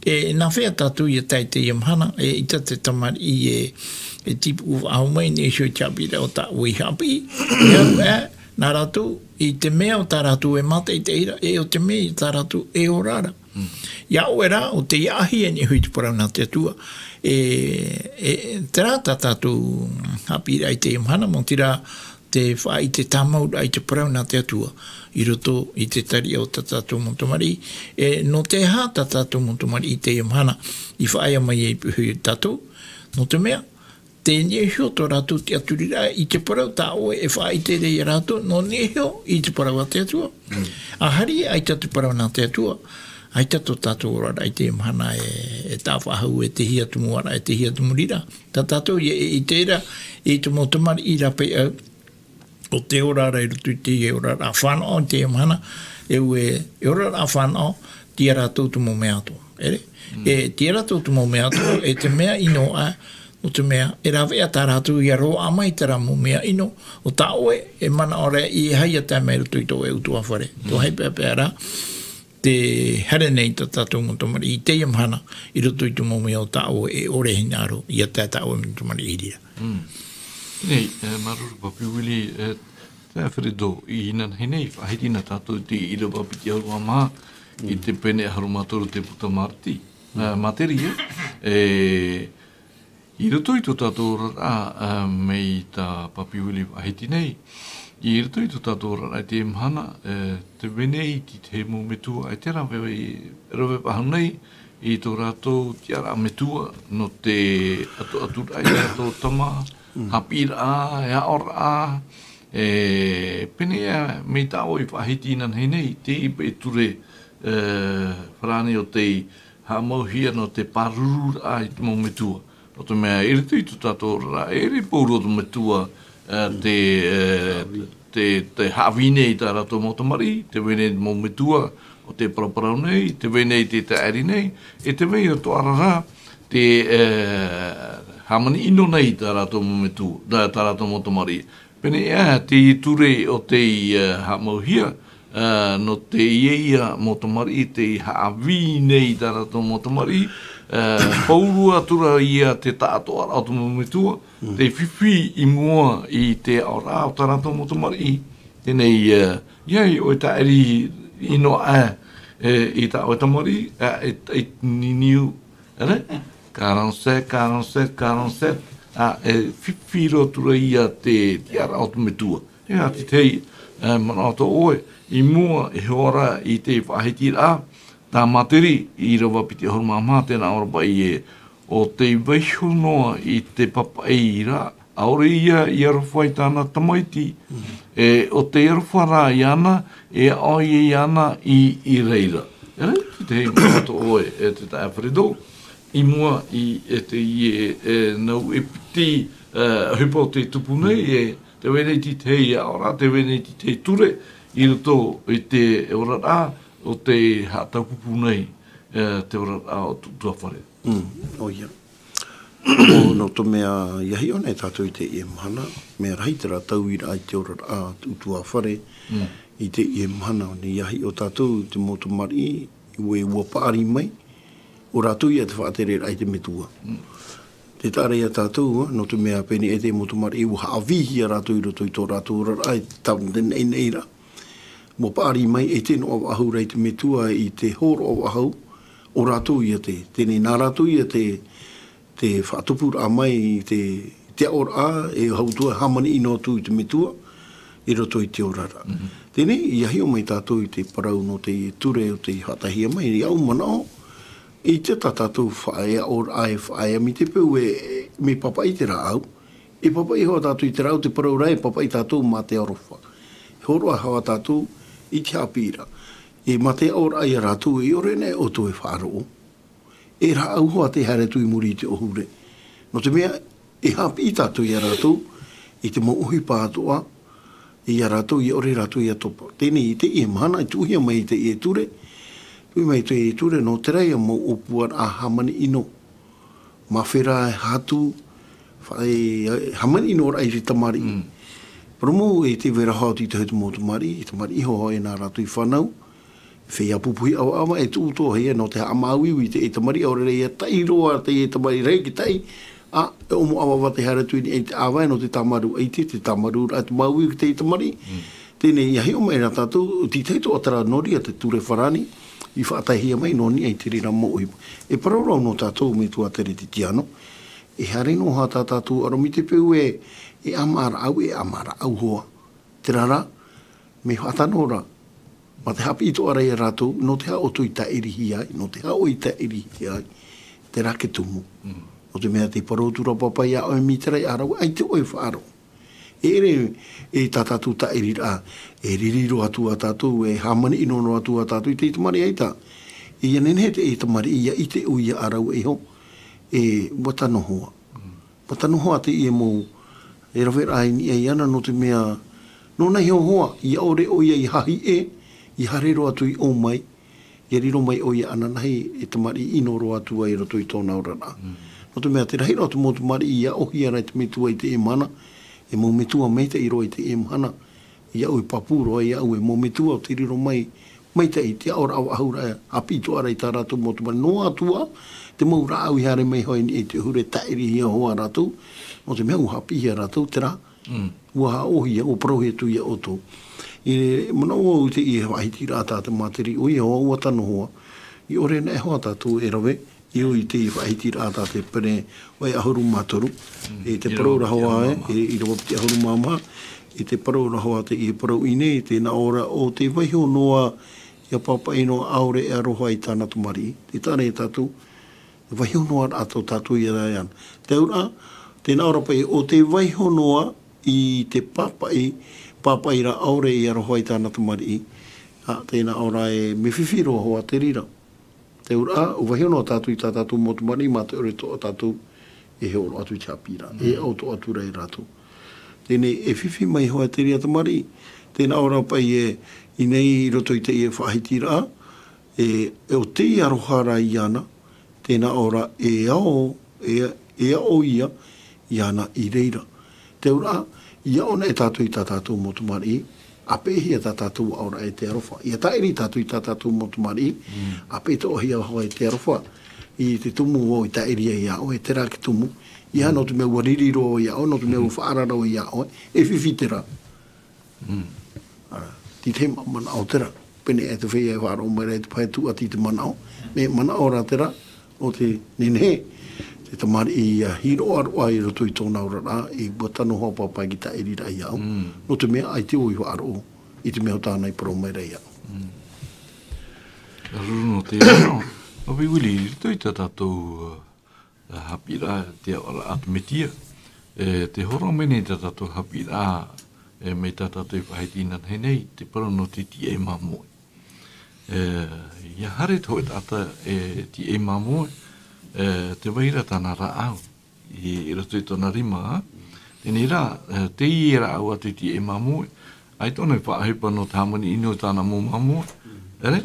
E, nā hea tātou ʻia tae i teie mahana, e, ʻaita te tamariʻi e, e tīpuʻu faʻahou mai, nehenehe e hiʻo i te haʻapiʻiraʻa o tā ʻoe i haʻapiʻi, e au aʻe, nā rātou, i te mea o tā rātou e mātaʻitaʻi ra, e ʻo te mea i tā rātou e ora ra. Mm. Ia ʻoe rā, ʻo tē ʻāʻāhia nei hoʻi te parau nā te Atua, e, e, terā tā tātou haʻapiʻiraʻa i teie mahana, mau te rā te faʻaʻite tāmau ra i te parau nā te Atua, i roto i te tariʻa o tā tātou mau tamariʻi, e, nō te aha tā tātou mau tamariʻi i teie mahana, i faʻaea mai ai piʻi tātou, nō te mea, tē niʻa iho tō rātou tiʻaturiraʻa i te parau tā ʻoe e faʻaʻite ra ia rātou, nō niʻa iho i te parau a te Atua. Mm. ʻA haere ʻaita te parau nā te Atua, ʻaita tō tātou oraraʻa i teie mahana e, e tāfaʻahou, e te hia tumu ara, e te hia tumu reira. Tā tātou ia e, ʻite ra, i te mau tamariʻi rāpae au, ʻo tē ora ra i roto i te oraraʻa fānaʻo i teie mahana, e ʻua, e oraraʻa fānaʻo, tiʻa rātou te mau mea atoʻa, ʻere? Mm. E, tiʻa rātou te mau mea atoʻa, e te mea ʻino aʻe, nō te mea, e rāveʻa tā rātou ʻia roaʻa mai terā mau mea ʻino, ʻo tā ʻoe, e manaʻo ra ʻeiaha ʻia tae mai i roto i tō ʻoe ʻutuāfare. Mm. Tō hai peʻapeʻa rā, tē haere nei tā tātou mau tamariʻi i teie mahana, i roto i te mau mea o tā ʻoe e ʻore e hinaʻaro, ʻia tae tā ʻoe mau tamariʻi i reira. Mm. Nei, e, māuruuru Papi Willie, e, te Alfredo, inanahi nei, faʻahiti na tātou i te ʻīrava piti ʻahuru mā maha, i te pene ʻahuru mā toru te puta Marti. Mm. E, mā te reira, e, i roto i tō tātou oraraʻa, e, mai tā Papi Willie faʻahiti nei, i roto i tō tātou oraraʻa i teie mahana, e, tē vai nei te tahi mau metua, e te rave, rave faʻahou nei, i tō rātou tiʻaraʻa metua, nō te ʻatuʻaturaʻa i tō rātou tama, Mm. haʻapiʻiraʻa, e aʻoraʻa, e, pēneiaʻe, mai tā ʻoe i faʻahiti inanahi nei, te ipa e ture, e, farāni ʻo tei haʻamauhia nō te pārururaʻa i te mau metua. Nō te mea, i roto i tō tātou oraraʻa, e ʻere pauroa te metua, e, te, e, te, te haʻavī nei i tā rātou mau tamariʻi, tē vai nei mau metua, ʻo tē paraparau nei, tē vai nei tē taʻiri nei, e tē vai atoʻa ra, te, e, hāmani ʻino nei i tā rātou mau metua, tā, tā rātou mau tamariʻi. Pēneiaʻe, te ture ʻo tei, e, haʻamauhia, e, nō teie mau tamariʻi, tei haʻavī nei i tā rātou mau tamariʻi, e, pauroa atu ra ia te taʻatoʻaraʻa o te mau metua, Mm. tei fifi i mua i te aʻoraʻa o tā rātou mau tamariʻi. Teie nei, e, ʻia ʻoe taʻiri ʻino aʻe, e, i tā ʻoe tamariʻi, e, e, e niniu, ʻere? Quarante-sept, quarante-sept, quarante-sept, ā, e fifi roa atu ra ia te, te tiʻaraʻa o te metua. E, ā, te tahi, e, manaʻo tō ʻoe, i mua, e hoa ra i te faʻahitiraʻa, tā Materi, ʻīrava piti ʻahuru mā maha, tē nā ʻō ra paʻi ē, ʻo tei vaiiho noa i te papaʻi ra, ʻaore ia i aroha i tāna tamaiti, Mm. e, ʻo tei aroha rā iāna, e aʻo ia iāna i, i reira. E, te tahi manaʻo tō ʻoe, e te taeaʻe Alfredo, i mua i, e teie, e, nau e piti, e, ʻohipa ʻo tē tupu nei, e, tē vai nei te tahi aʻoraʻa, tē vai nei te tahi ture, i roto i te oraraʻa, ʻo tei haʻataupupū nei, e, te oraraʻa o tō ʻutuāfare. Mm, ʻoia. Nō, nō te mea, ʻia hiʻo nei tātou i teie mahana, mea rahi terā tauiraʻa i te oraraʻa, te ʻutuāfare, i teie mahana, nei ʻia hiʻo tātou i te mau tamariʻi, ʻua, ʻua paʻari mai, ʻo rātou ia te faʻatereraʻa i te metua. Tē taʻa ra ia tātou, ā, nō te mea pēnei aʻe te mau tamariʻi, ʻua haʻavīhia rātou i roto i tō rātou oraraʻa, i te tau nei, nei ra. ʻUa paʻari mai, e tē noaʻa faʻahou ra i te metua, i te hōroʻa faʻahou, ʻo rātou ia te, teie nei nā rātou ia te, te faʻatupuraʻa mai i te, te aʻoraʻa, e hau atu ā, hāmani ʻino atu i te metua, i roto i te oraraʻa. Teie nei, ʻia hiʻo mai tātou i te parau nō teie ture ʻo tei faʻataehia mai, ʻia au manaʻo, ʻeita tā tātou faʻaea aʻoraʻa e faʻaea mai te peu e, mea papaʻi te rāʻau, e papaʻi hoʻi tātou i te rāʻau, te parau ra e papaʻi tātou mā te aroha. E hōroʻa hoʻi tātou i te haʻapiʻiraʻa. E mā te aʻoraʻa ia rātou, e ʻore nei ʻoutou e faʻaroʻo. E rāʻau hoʻi tē haere atu i muri i te ʻōhure. Nō te mea, e haʻapiʻi tātou ia rātou, i te mau ʻohipa atoʻa, ia rātou, ʻia ʻore rātou ʻia topa. Teie nei, i teie mahana, i tuʻuhia mai i teie ture, tuʻuhia mai i teie ture, nō terā ia mau ʻōpuaraʻa hāmani ʻino. Mā fērā e hatu, fa-, e, e hāmani ʻino ra i te tamariʻi. Parau mau e tē vai ra hoʻi te tahi te mau tamariʻi, e tamariʻi hoʻi nā rātou i fānau, feiā pupuhi ʻavaʻava, e tuʻu atoʻa hia nō te haʻamāuiui i te tamariʻi, ʻaore rā ia taʻi roa te tamariʻi, rahi te taʻi, ā, e ʻomo ʻavaʻava tē haere atu i niʻa i te ʻāvae nō te tāmarū ʻaita, te tāmarūraʻa, te māuiui i te tamariʻi. Teie nei, ʻia hiʻo mai ra tātou, tē tahi atoʻa terā nō reira te ture farāni, i faʻataehia mai nō niʻa i te reira mau ʻohipa. E parau ra nō tātou metua Teretitiano, e haere noa tā tātou ʻaro mai te peu e, e ʻāmaʻa rāʻau, e ʻāmaʻa rāʻau hoʻi. Terā rā, mea faʻatano ra, mā te haʻapiʻi atoʻa ra ia rātou, nō te aha ʻoutou i tāʻirihia ai, nō te aha ʻoe i tāʻirihia ai, terā te tumu. Nō te mea tē parau atu ra pāpā ia ʻoe mai terā ia rāua, ʻaita ʻoe e faʻaroʻo. E ʻere, e tā tātou tāʻiriraʻa, e riri roa atu ā tātou, e hāmani ʻino roa atu ā tātou i te tamariʻi ʻaita. ʻIa nehenehe te tamariʻi, ʻia ʻite ʻoia ia rāua iho, e, ʻua tano hoʻi. ʻUa tano hoʻi teie mau, e raveraʻa i niʻa iāna nō te mea, nōna iho hoʻi, ʻia ʻore ʻoia i hahiʻe, ʻia haere roa atu i ʻō mai, ʻia riro mai ʻoia ananahi e tamariʻi ʻino roa atu ai i roto i tōna oraraʻa. Nō te mea, te rahi roa te mau tamariʻi ʻia ʻōhia ra e te metua i teie mahana, e mau metua maitaʻi roa i teie mahana, ia ʻoe pāpū roa, ia ʻoe mau metua ʻo tē riro mai, maitaʻi te aʻoraʻa faʻahou ra, haʻapiʻi atoʻa ra i tā rātou mau tamariʻi. Noa atu ā, te mau rāʻau i haere mai hoʻi i niʻa i te ʻōhure tāʻirihia hoʻi rātou, nō te mea ʻua haʻapiʻihia rātou terā, ʻua haʻaʻōhia, ʻua parauhia atu ia ʻoutou. E manaʻo au i teie faʻahitiraʻa tā te māteri ʻoia hoʻi, ʻua tano hoʻi, i ʻore nei hoʻi tātou e rave, i ʻō i te faʻahitiraʻa tā te pene ʻoe ʻahuru mā toru, e te parau ra hoʻi, e, ʻīrava piti ʻahuru mā maha, e te parau ra hoʻi teie parau i nei, tē nā ʻō ra ʻo tē vaiho noa ʻia pāpaʻi noa ʻaore e aroha i tāna tamariʻi. Tē taʻa ra ia tātou, e vaiho noa rā tō tātou ia rā iāna. Te auraʻa, tē nā ʻō ra paʻi ʻo tē vaiho noa i te pāpaʻi, pāpaʻi ra ʻaore e aroha i tāna tamariʻi. Ā, tē nā ʻō ra e mea fifi roa hoʻi te reira. Te auraʻa, ʻua vaiho noa tātou i tā tātou mau tamariʻi, mā te ʻore atoʻa tātou e hōroʻa atu i te haʻapiʻiraʻa, e ʻaʻo atoʻa atu ra ia rātou. Teie nei, e fifi mai hoʻi te reira tamariʻi, tē nā ʻō ra paʻi e, i nei i roto i teie faʻahitiraʻa, e, e ʻo tei aroha ra iāna, tē nā ʻō ra e ao, e, e ao ia, iāna i reira. Te auraʻa, ʻia ʻō nei tātou i tā tātou mau tamariʻi, ʻa peʻehia tā tātou aʻoraʻa e te aroha. ʻIa tāʻiri tātou i tā tātou mau tamariʻi, ʻa peʻe atoʻahia hoʻi e te aroha. I te tumu vau i tāʻiri ai iā ʻoe, terā te tumu. ʻIa, nō te mea ʻua riri roa iā ʻoe, nō te mea ʻua faʻaara roa iā ʻoe, e fifi terā. Ā, tē tahi manaʻo terā. Pēnei e te feiā e faʻaroʻo mai ra i te pae tūʻati i te manaʻo. Mea manaʻo rā terā, ʻo tē nehenehe te tamariʻi ʻia hiʻo roa i roto i tōna oraraʻa, e ʻua tano hoʻi pāpā i te tāʻiriraʻa iāʻu. Nō te mea ʻaita vau i faʻaroʻo i te mea ʻo tāna i parau mai ra iāʻu. Ruru nō te manaʻo. Nō Vili, i roto i tā tātou, ā, haʻapiʻiraʻa te aʻoraʻa a te Mesia, e, tē hōroʻa mai nei tā tātou haʻapiʻiraʻa, e, mai tā tātou i faʻahiti inanahi nei, te parau nō te tīaʻi māmoe. E, ʻia haere te hōʻē taʻata e tīaʻi māmoe, e, tē vai ra tāna rāʻau i, i roto i tōna rima, ā. Teie rā, e, teie rāʻau atu i tīaʻi māmoe, ʻaita ʻōna i faʻaʻohipa nō te hāmani ʻino i tāna mau māmoe, ʻere?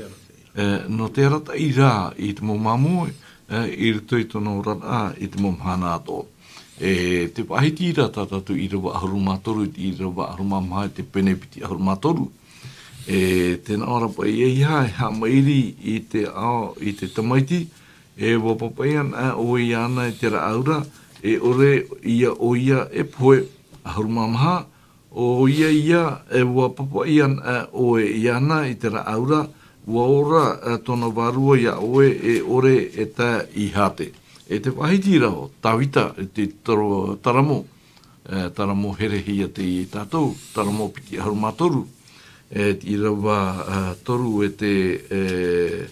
E, nō te arataʻi rā i te mau māmoe, ā, i roto i tōna oraraʻa i te mau mahana atoʻa. E te faʻahiti ra tā tātou ʻīrava ʻahuru mā toru, i te ʻīrava ʻahuru mā maha, i te pene piti ʻahuru mā toru. E tē nā ʻō ra paʻi, ʻeiaha e haʻamaʻiri i te ao i te tamaiti, e ʻua pāpaʻi ana ʻoe iāna i te rāʻau ra, e ʻore ia ʻoia e pohe. ʻAhuru mā maha, ʻoia ia, e ʻua pāpaʻi ana ʻoe iāna i te rāʻau ra, ʻua ora, e, tōna vārua iā ʻoe, e ʻore e tae i hāte. E te faʻahiti ra ʻo Tāvita, e te taro-, taramo, e, taramo herehia tei tātou, taramo piti ʻahuru mā toru, e, te ʻīrava, e, toru e te, e,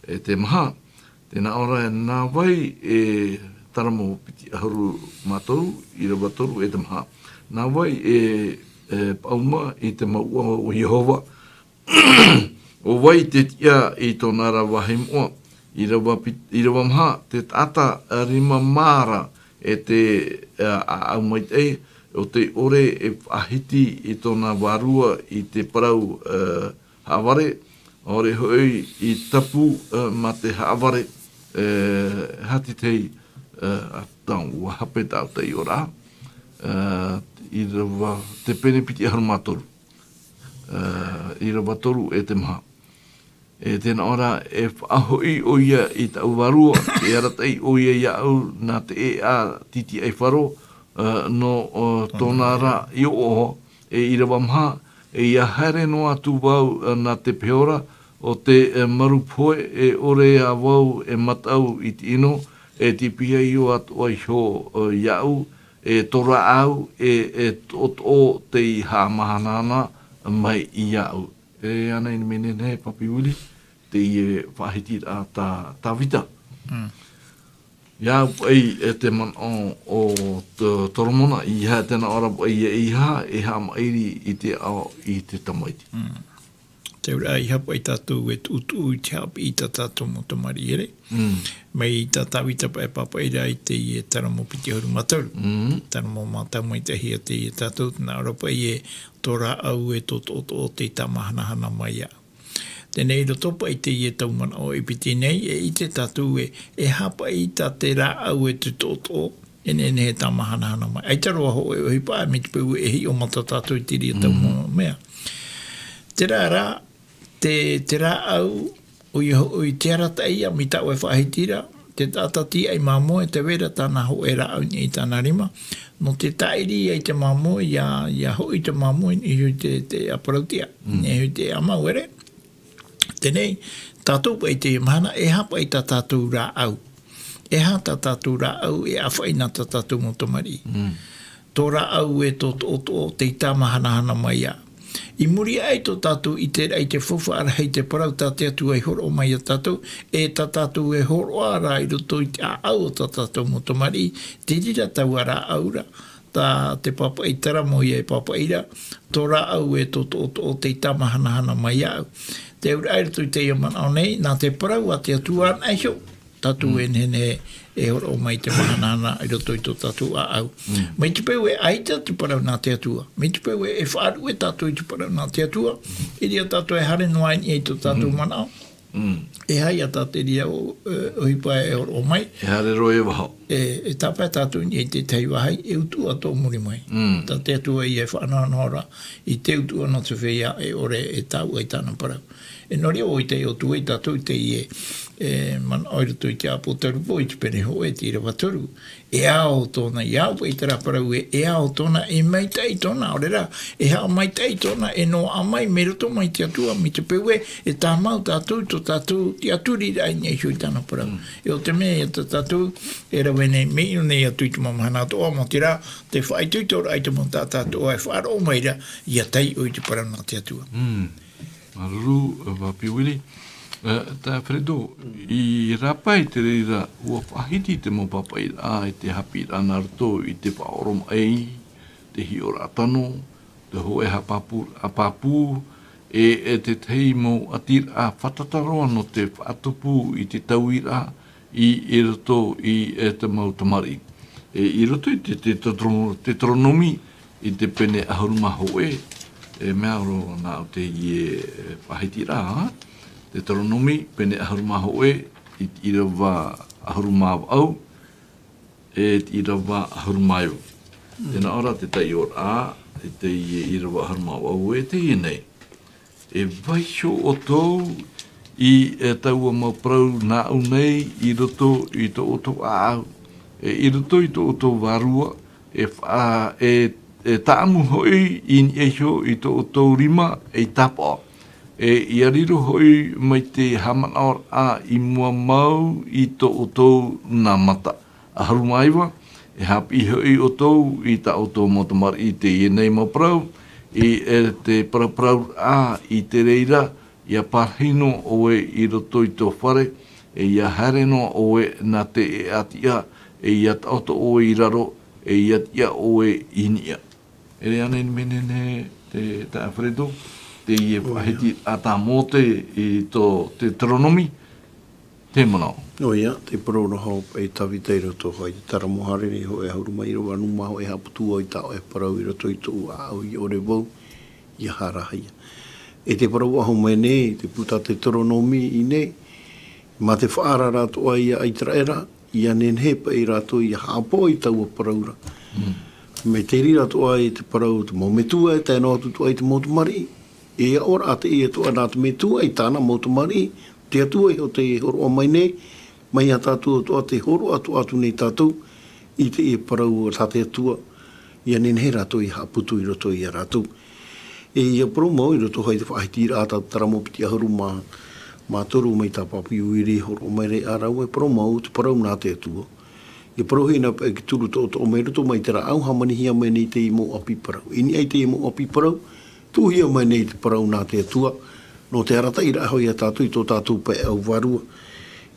e te maha. Tē nā ʻō ra, nā vai e, taramo piti ʻahuru mā toru, ʻīrava toru e te maha. Nā vai e, e paʻuma i te mouʻa o Iehova, ʻo vai te tiʻa i tōna ra vāhi moʻa? ʻĪrava pit-, ʻīrava maha, te taʻata rima mā ra e te, e, ʻāʻau maitaʻi, ʻo tē ʻore e faʻahiti i tōna vārua i te parau, e, haʻavare, ʻaore hoʻi i tapu, e, mā te haʻavare, e, hātitei, e, a tau, ʻua hape tāu taiʻoraʻa, e, ʻīrava, te pene piti ʻahuru mā toru, e, ʻīrava toru e te maha. E tē nā ʻō ra, e faʻahoʻi ʻoia i taʻu vārua, e arataʻi ʻoia iāʻu nā te ʻēʻa titiʻaifaro, e, nō, o, tōna ra i ʻōʻō, e ʻīrava maha, e ʻia haere noa atu vau, e, nā te peho ra o te, e, maru pohe, e ʻore ā vau e mataʻu i te ʻino, e te pihaʻi iho atoʻa iho, e, iāʻu, e tō rāʻau, e, e toʻotoʻo tei haʻamahanahana mai iāʻu. E ana ina mene nei, Papi Willie, teie faʻahiti ra tā, Tāvita. Mm. ʻIa au paʻi e te manaʻo o T-, Toromona, ʻeiaha tē nā ʻō ra paʻi, ʻeiaha e haʻamaʻiri i te ao i te tamaiti. Mm. Te auraʻa, ʻeiaha paʻi tātou e tuʻutuʻu i te haʻapiʻi i tā tātou mau tamariʻi, ʻere? Mm. Mai tā Tāvita paʻi e pāpaʻi ra i teie taramo piti ʻahuru mā toru. Mm. Taramo mātāmua i te hia teie tātou, tē nā ʻō ra paʻi e tō rāʻau e tō toʻotoʻo tei tāmahanahana mai iāʻu. Teie nei, i roto paʻi i teie tau manaʻo e piti nei, e ʻite tātou e, e aha paʻi tā te rāʻau e te toʻotoʻo, e nehenehe e tāmahanahana mai. ʻAita roa hōʻē ʻohipa, mai te peu e hiʻo mata tātou i te reira tau mea. Terā rā, te, te rāʻau, ʻoia hoʻi te arataʻi ia, mai tāʻu e faʻahiti ra, te taʻata tīaʻi māmoe, tē vai ra tāna hōʻē rāʻau i niʻa i tāna rima, nō te tāʻiri ia i te māmoe, ʻia, ʻia hoʻi te māmoe, i niʻa i te, te ʻāparautiʻa, i niʻa i te ʻāmau, ʻere? Teie nei, tātou paʻi i teie mahana, e aha paʻi tā tātou rāʻau? E aha tā tātou rāʻau e ʻāfaʻi nā tā tātou mau tamariʻi? Mm. Tō rāʻau e tō toʻotoʻo tei tāmahanahana mai iāʻu. I muri aʻe i tō tātou ʻiteraʻa i te faufaʻa rahi, te parau tā te Atua i hōroʻa mai iā tātou, e tā tātou e hōroʻa ra i roto i te ʻāʻau o tā tātou mau tamariʻi, te reira taua rāʻau ra, tā te pāpaʻi taramo ia e pāpaʻi ra, tō rāʻau e tō toʻotoʻo tei tāmahanahana mai iāʻu. Te auraʻa i roto i teie manaʻo nei, nā te parau a te Atua anaʻe iho, tātou e nehenehe e hōroʻa mai te mahanahana i roto i tō tātou ʻāʻau. Mm. Mai te peu e ʻaita te parau nā te Atua, mai te peu e, e faʻaruʻe tātou i te parau nā te Atua, i reira tātou e haere noa i niʻa i tō tātou manaʻo. Mm. E aha ia tā te reira ʻo, e, ʻohipa e hōroʻa mai? E haere roa e vaho. E, e tāpae tātou i niʻa i te tahi vāhi, e utuʻa tō muri mai. Mm. Tā te Atua ia e faʻanahonaho ra i te utuʻa nō te feiā e ʻore e tāuʻa i tāna parau. E nō reira, ʻua ʻite atu ai tātou i teie, e, manaʻo i roto i te ʻĀpōtarupo, i te pene hōʻē, te ʻīrava toru. E ao tōna, ʻia au paʻi terā parau ē, e ao tōna, e maitaʻi tōna, ʻaore rā, e haʻamaitaʻi tōna, e noaʻa mai, mai roto mai te Atua, mai te peu ē, e tāmau tātou, tō tātou, tiʻaturiraʻa i niʻa iho i tāna parau. Mm. E ʻo te mea, e tā tātou, e rave nei, mea ʻino nei atu i te mau mahana atoʻa, mau terā, te faʻaitoitoraʻa i te mau taʻata atoʻa, e faʻaroʻo mai ra, ʻia taiʻo i te parau nā te Atua. Mm. Māuruuru, e, Papi Willie. E, tā Fredo, i rāpae i te reira, ʻua faʻahiti te mau pāpaʻiraʻa, i te haʻapiʻiraʻa nā roto, i te faʻaoromaʻi, te hiʻoraʻa tano, te hōʻē haʻapāpū, haʻapāpū, e, e te tahi mau ʻatiraʻa fātata roa nō te faʻatupu i te tauiraʻa, i, i roto i, e, te mau tamariʻi. E, i roto i te, te, te Teuterono-, Teuteronomi, i te pene ʻahuru mā hōʻē, e mea roa nā ʻō teie, e, faʻahitiraʻa, Teuteronomi, pene ʻahuru mā hōʻē, i te ʻīrava ʻahuru mā vaʻu, e te ʻīrava ʻahuru mā iva. Tēnā ʻoia te taiʻoraʻa, e teie ʻīrava ʻahuru mā vaʻu e teie nei. E vaiiho ʻoutou i, e, taua mau parau nāʻu nei i roto i tō ʻoutou ʻāʻau, e, i roto i tō ʻoutou vārua, e fa-, e, e tāʻamu hoʻi i niʻa iho i tō ʻoutou rima ei tāpaʻo. E, ʻia riro hoʻi mai te haʻamanaʻoraʻa i mua mau i tō ʻoutou nā mata. ʻAhuru mā iva, e haʻapiʻi hoʻi ʻoutou i tā ʻoutou mau tamariʻi i teie nei mau parau, i, e, te paraparauraʻa i te reira, ʻia pārahi noa ʻoe i roto i tō fare, e ʻia haere noa ʻoe nā te ʻēʻa tiʻa, e ʻia taʻoto ʻoe i raro, e ʻia tiʻa ʻoe i niʻa. E rā nei, mea nehenehe te, te Alfredo, teie faʻahitiraʻa tā Mōte i tō Teuteronome, te manaʻo. ʻOia, te parau ra hoʻi e Tavita i roto hoʻi i te Taramo Hārere, hōʻē ʻahuru mā iva, ʻāvaʻe nō mā hoʻi e haʻaputū au i tā ʻoe parau i roto i tōʻu ʻāʻau, ʻia ʻore vau ʻia hārahia. E te parau aʻe mai nei, te puta Teuteronome i ʻō nei, mā te faʻaara atoʻa ia ʻĪteraʻera, ʻia nehenehe paʻi rātou ʻia haʻapaʻo i taua parau ra. Mm. Mea te reira atoʻa i te parau o te mau metua e tae noa atu atoʻa i te mau tamariʻi. E ʻaore rā teie atoʻa nā te metua i tāna mau tamariʻi, te Atua iho tei hōroʻa mai nei, mai iā tātou atoʻa tei hōroʻa atoʻa atu nei tātou i teie parau tā te Atua, ʻia nehenehe rātou ʻia haʻaputu i roto ia rātou. E ʻia parau mau i roto hoʻi i te faʻahitiraʻa tā Taramo piti ʻahuru mā, mā toru mai tā Papi Vili, hōroʻa mai ra rāua e parau mau te parau nā te Atua. ʻIa parauhia na paʻi e te turu toʻotoʻo mai roto mai te rāʻau hāmanihia mai nei teie mau ʻapi parau. I niʻa i teie mau ʻapi parau, tuʻuhia mai nei te parau nā te Atua, nō te arataʻiraʻa hoʻi ia tātou i tō tātou pae ʻau vārua.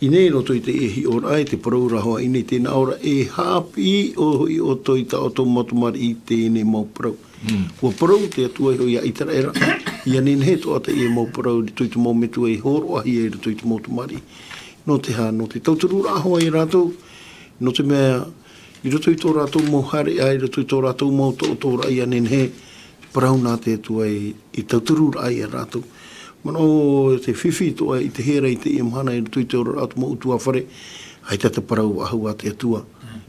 I ʻō nei i roto i teie hiʻoraʻa, e te parau ra hoʻi i ʻō nei, tēnā ʻoia e haʻapiʻi hoʻi ʻoutou i tā ʻoutou mau tamariʻi i teie nei mau parau. Mm. ʻUa parau te Atua iho ia ʻĪteraʻera, ʻia nehenehe atoʻa teie mau parau i roto i te mau metua e hōroʻahia i roto i te mau tamariʻi. Nō te aha? Nō te tautururaʻa hoʻi ia rātou, nō te mea, i roto i tō rātou mau haereʻa, i roto i tō rātou mau toʻotoʻoraʻa, ʻia nehenehe, parau nā te Atua e, e tautururaʻa ia rātou. Manaʻo te fifi atoʻa i ʻitehia ra i teie mahana i roto i te oraraʻa o te mau ʻutuāfare, ʻaita te parau faʻahou a te Atua,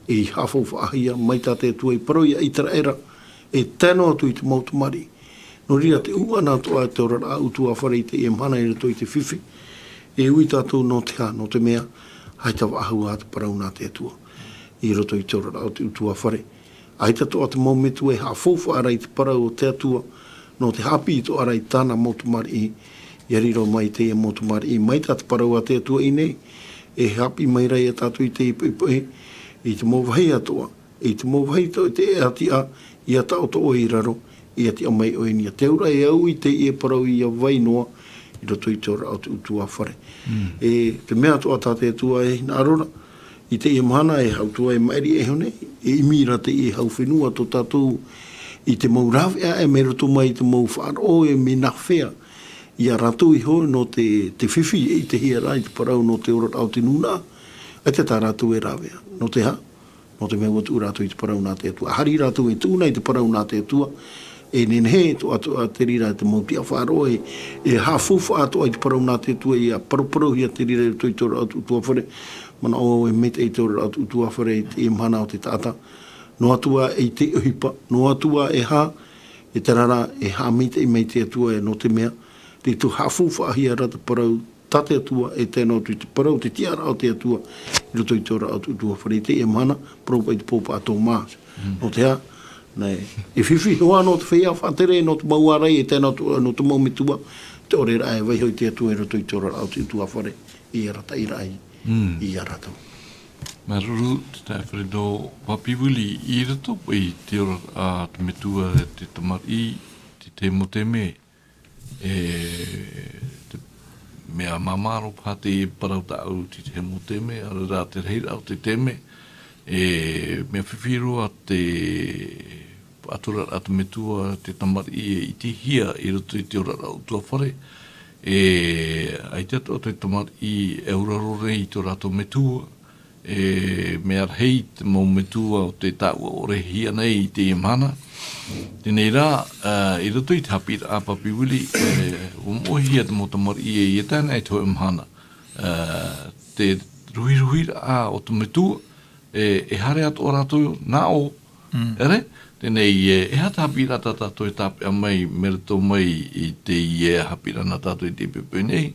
e haʻafaufaʻahia mai tā te Atua i parau ia ʻĪteraʻera, e tae noa atu i te mau tamariʻi. Nō reira te ʻuʻana atoʻa te oraraʻa ʻutuāfare i teie mahana i roto i te fifi. E ui tātou nō te aha? Nō te mea, ʻaita faʻahou ā te parau nā te Atua. I roto i te oraraʻa o te ʻutuāfare. ʻAita atoʻa te mau metua e haʻafaufaʻa ra i te parau o te Atua, nō te haʻapiʻi atoʻa ra i tāna mau tamariʻi, ʻia riro mai teie mau tamariʻi, mai tā te parau a te Atua i ʻō nei, e haʻapiʻi mai ra ia tātou i teie poʻipoʻi, i te mau vāhi atoʻa, i te mau vāhi atoʻa, te ʻēʻa tiʻa, ʻia taʻoto ʻoe i raro, ʻia tiʻa mai ʻoe i niʻa. Te auraʻa e au i teie parau ʻia vai noa, i roto i te oraraʻa o te ʻutuāfare. Mm. E te mea atoʻa tā te Atua e hinaʻaro ra, i teie mahana e hau atu ai e maʻiri iho nei, e ʻimi ra teie hau fenua tō tātou i te mau rāveʻa e mai roto mai i te mau faʻaroʻo e mea nāfea ia rātou iho nō te, te fifi e ʻitehia ra i te parau nō te oraraʻa o te nūnaʻa. ʻAita tā rātou e rāveʻa. Nō te aha? Nō te mea ʻua tuʻu rātou i te parau nā te Atua. Haere rātou e tuʻu na i te parau nā te Atua, e nehenehe atoʻa, atoʻa te reira te mau tiʻa faʻaroʻo e, e haʻafaufaʻa atoʻa i te parau nā te Atua, ʻia paraparauhia te reira i roto i te oraraʻa o te ʻutuāfare. Manaʻo e maitaʻi te oraraʻa o te ʻutuāfare i teie mahana o te taʻata. Noa atu ā i te ʻohipa, noa atu ā e aha, e terā rā, e haʻamaitaʻi mai te Atua e nō te mea, tē tuʻu haʻafaufaʻahia ra te parau tā te Atua, e tae noa atu i te parau, te tiʻaraʻa o te Atua, i roto i te oraraʻa o te ʻutuāfare i teie mahana, parau paʻi te pō paʻatoʻa mā. Mm. Nō te aha, nē, e fifi hoʻi nō te feiā faʻatere, nō te mau ārai, e tae noa atu, nō te mau metua, te ʻoreraʻa e vaiiho i te Atua i roto i te oraraʻa o te ʻutuāfare, e arataʻiraʻa i, Mm. ia rātou. Māuruuru, te Alfredo Papivili, i roto i te oraraʻa a te metua, te tamariʻi, te Temoteme, e, te mea māmā roa paha te parau tāʻu i te Temoteme, ʻaore rā te rahiraʻa o te teme, e, mea fifi roa te faʻaturaraʻa a te metua, te tamariʻi e ʻitehia i roto i te oraraʻa ʻutuāfare, e, ʻaita atoʻa te tamariʻi e auraro nei i tō rātou metua, e, mea rahi te mau metua o tē tāʻua ʻorehia nei i teie mahana. Teie rā, ā, i roto i te haʻapiʻiraʻa a Papivili, e, ʻua moʻehia te mau tamariʻi e, ʻia tae ana i te hōʻē mahana. Ā, te, ruhiruhiraʻa o te metua, e, e haere atoʻa rātou nā ʻō. Mm. ʻEre? Teie nei, e, e aha te haʻapiʻiraʻa tā tātou e tāpeʻa mai, mai roto mai i teie haʻapiʻiraʻa nā tātou i teie poʻipoʻi nei.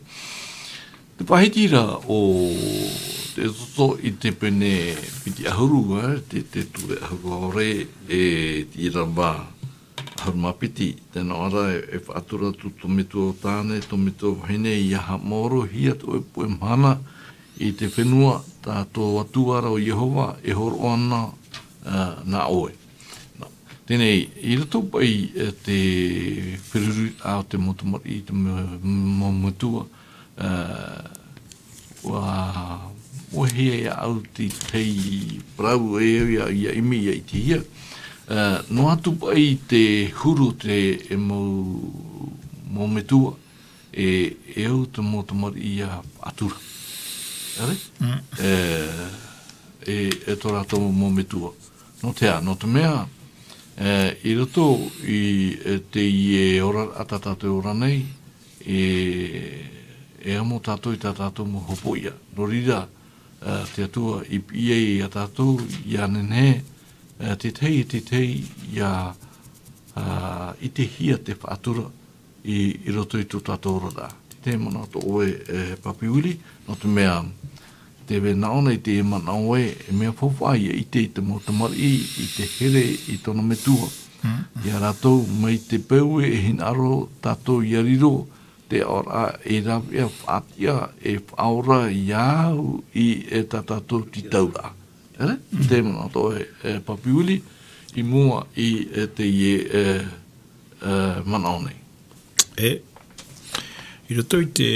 Te faʻahitiraʻa o te toto i te pene piti ʻahuru, e, te, te ture ʻahuru ʻaore, e te ʻīrava ʻahuru mā piti, tē nā ʻō ra, e faʻatura atu tō metua tāne, tō metua vahine, ʻia haʻamaorohia tō ʻoe puʻe mahana i te fenua, tā tō Atua ra ʻo Iehova e hōroʻa ana, ā, nā ʻoe. Nā, teie nei, i roto paʻi, e, te feruriraʻa o te mau tamariʻi, te mau, mau metua, ā, ʻUa, ʻua hiʻo iāʻu te tahi parau e au ʻia, ʻia ʻimi, ʻia ʻitehia. Ā, noa atu paʻi te huru o te, e mau, mau metua, e, e au te mau tamariʻi ʻia faʻatura. ʻEre? Mm. E, e, e tō rātou mau metua. Nō te aha, nō te mea, e, i roto i, e, teie oraraʻa tā tātou e ora nei, e, e amo tātou i tā tātou mau hopoiʻa. Nō reira, ā, te Atua i piʻi ai iā tātou, ʻia nehenehe, ā, tētahi, tētahi, ʻia, ā, ʻitehia te faʻatura i, i roto i tō tātou oraraʻa. Tē manaʻo atoʻa ʻoe, e, Papi Willie, nō te mea, tē vai noa nei te manaʻo ē, e mea faufaʻa ʻia ʻite i te mau tamariʻi, i te here i tōna metua. Mm. Iā rātou, mai te peu ē e hinaʻaro tātou ʻia riro, te aʻoraʻa e rave ʻia faʻatiʻa, e faʻaora iāʻu i, e tā tātou tītauraʻa. ʻEre? Mm. Tē manaʻo atoʻa ʻoe, e, Papi Willie, i mua i, e, teie, e, e, manaʻo nei. E, i roto i te,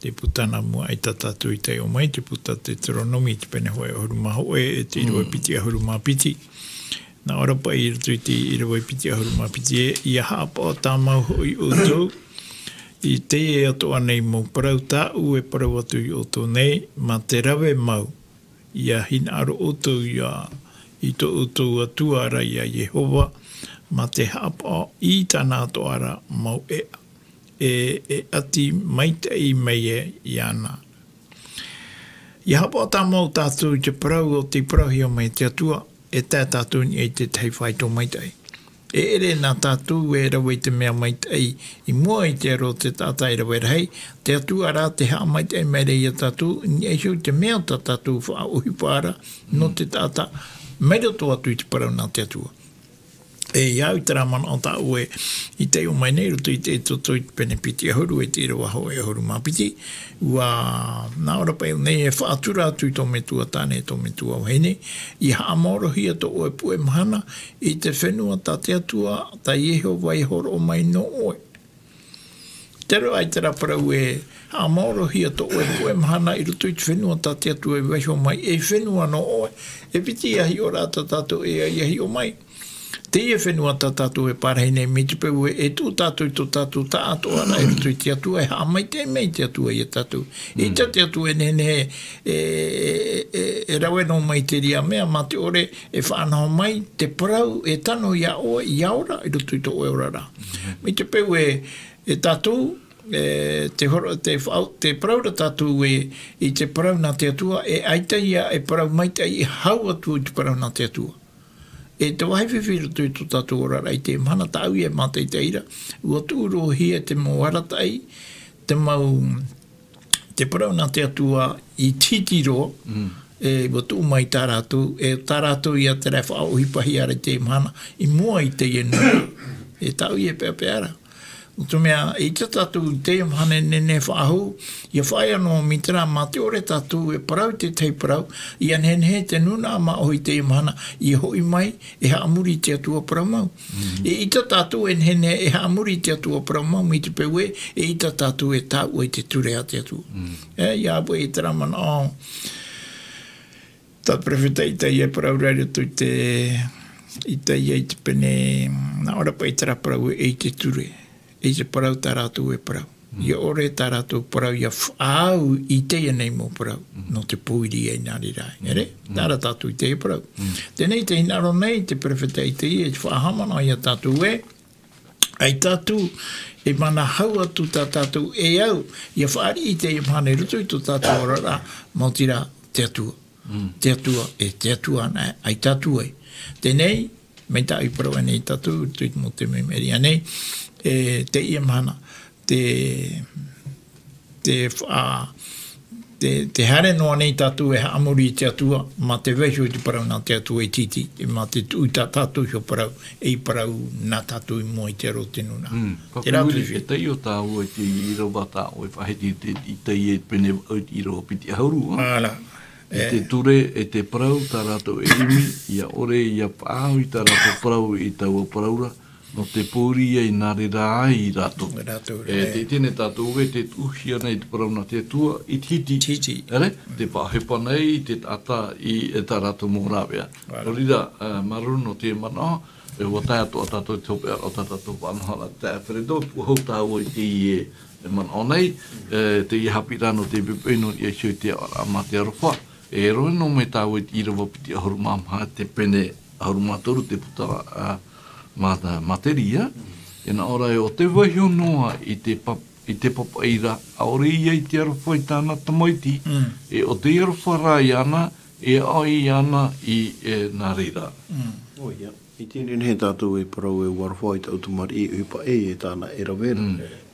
te puta nā mua i tā tātou i taiʻo mai, te puta Teuteronome, te pene hōʻē ʻahuru mā hōʻē, e te ʻīrava Mm. piti ʻahuru mā piti. Nā ʻō ra paʻi i roto i te ʻīrava piti ʻahuru mā piti ē, ʻia haʻapaʻo tāmau hoʻi ʻoutou i teie atoʻa nei mau parau tāʻu e parau atu iā ʻoutou nei, mā te rave mau, ʻia hinaʻaro ʻoutou ia i tō ʻoutou Atua ra, iā Iehova, mā te haʻapaʻo i tāna atoʻa ra mau ʻēʻa, e, e ʻati maitaʻi mai ē iāna. ʻIa haʻapaʻo tāmau tātou i te parau o tei parauhia mai e te Atua, e tae tātou i niʻa i te tahi faito maitaʻi. E ʻere nā tātou e rave i te mea maitaʻi i mua i te aro o te taʻata e rave rahi, te Atua rā tē haʻamaitaʻi mai ra iā tātou, i niʻa iho i te mea tā tātou faʻaʻohipa ra nō Mm. te taʻata, mai roto atu i te parau nā te Atua. E, iāʻu i terā manaʻo tāʻu e, i taiʻo mai nei i roto i te Exodo i te pene piti ʻahuru, e te ʻīrava hōʻē ʻahuru mā piti, ʻua, nā ʻō ra paʻi nei e faʻatura atu i tō metua tāne, tō metua vahine, ʻia haʻamaorohia tō ʻoe puʻe mahana, i te fenua tā te Atua, tā Iehova e hōroʻa mai nō ʻoe. Terā ïa terā parau e haʻamaorohia tō ʻoe puʻe mahana i roto i te fenua tā te Atua e vaiiho mai, e fenua nō ʻoe, e piti ïa hiʻoraʻa tā tātou e ʻia hiʻo mai. Teie fenua tā tātou e pārahi nei, mai te peu e, e tuʻu tātou i tō tātou taʻatoʻaraʻa i roto i te Atua, e haʻamaitaʻi mai te Atua iā tātou. Mm. ʻEita te Atua e nehenehe e, e, e, e rave noa mai i terā mea, mā te ʻore e faʻanaho mai te parau e tano iā ʻoe, ʻia ora i roto i tō ʻoe oraraʻa. Mhm. Mai te peu e, e tātou, e, te horo-, te faʻau-, te parau ra tātou e, i te parau nā te Atua, e ʻaita ïa e parau maitaʻi e hau atu i te parau nā te Atua. E te vāhi fifi i roto i tō tātou oraraʻa i teie mahana, tāʻu e mātaʻitaʻi ra, ʻua tuʻu roa hia te mau arataʻi, te mau, te parau nā te Atua i tītiro, Mm. e, ʻua tuʻu mai tā rātou, e tā rātou ïa terā e faʻaʻohipahia ra i teie mahana, i mua i teie nūnaʻa. E tāʻu e peʻapeʻa ra. Nō te mea, ʻeita tātou i teie mahana e nehenehe e faʻahou, ʻia faʻaea noa mai terā, mā te ʻore tātou e parau i te tahi parau, ʻia nehenehe te nūnaʻa māʻohi i teie mahana, ʻia hoʻi mai, e haʻamori i te Atua parau mau. Mm. ʻEita tātou e nehenehe e haʻamori i te Atua parau mau, mai te peu e, ʻeita tātou e taʻua i te ture a te Atua. Mm. E, ʻia ʻapo i terā manaʻo, tā te perofeta Isaia e parau ra i roto i te, Isaia i te pene, nā ʻō ra paʻi terā parau e, i te ture, i te parau tā rātou e parau. Mm. ʻIa ʻore tā rātou parau ʻia faʻaau i teie nei mau parau, Mm. nō te pōiri ai nā reira. Mm. ʻEre? Mm. Nā reira tātou i teie parau. Mm. Teie nei te hinaʻaro nei, te perofeta Isaia, e faʻahaʻamanaʻo iā tātou ē, ʻaita atu, E mana hau atu tā tātou e au, ia fāriʻi i teie mahana i roto i tō tātou oraraʻa, maoti rā, te Atua. Te Atua, e te Atua ana, ʻaita atu ai. Teie nei, mai tā ʻoe i parau nei tātou, i roto i te mau taime i maʻiri aʻe nei, e, teie mahana, te, te, ʻa, te, te haere noa nei tātou e haʻamori i te Atua, mā te vaiho i te parau nā te Atua i te iti, e mā te tuʻu i tā tātou iho parau, e i parau nā tātou i mua i te aro o te nūnaʻa. Te rā Papahānui, e taiʻo tāua i te ʻīrava tā ʻoe e faʻahiti i te, i teie pene vaʻu i te ʻīrava piti ʻahuru, ā? Āra. E te ture, e te parau, tā rātou e ʻimi, ia ʻore, ia faʻaau i tā rātou parau, i taua parau ra, nō te pōuri ia i nā reira ai rātou. Rātou, e, e. Te, teie tātou e te tuʻuhia nei te parau nā te Atua, i te hiti. Te hiti. ʻEre, te faʻaʻohipa nei, te taʻata i, e tā rātou mau rāveʻa. Āra. Nō reira, e, māuruuru nō te manaʻo, e, ʻua tae atoʻa tātou i te hopeʻa o tā tātou faʻanahoraʻa, te Alfredo, ʻua hau tāua i teie, e, manaʻo nei, e, teie haʻapiʻiraʻa nō te poʻipoʻi nō niʻa iho i te aʻoraʻa mā te aroha. E rohe noa mai tāua i te ʻīrava piti ʻahuru mā maha, te pene ʻahuru mā toru, te puta, a, mā, mā te reira. E nā ʻō ra, e ʻo te vaiho noa i te pa-, i te papaʻi ra, ʻaore ia i te aroha i tāna tamaiti, e ʻo te aroha rā iāna, e aʻo iāna i, e, nā reira. ʻOia. I teie nei tātou e parau e ʻua aroha i tāʻu tamariʻi, e ʻohipa ʻē, e tāna e rave ra.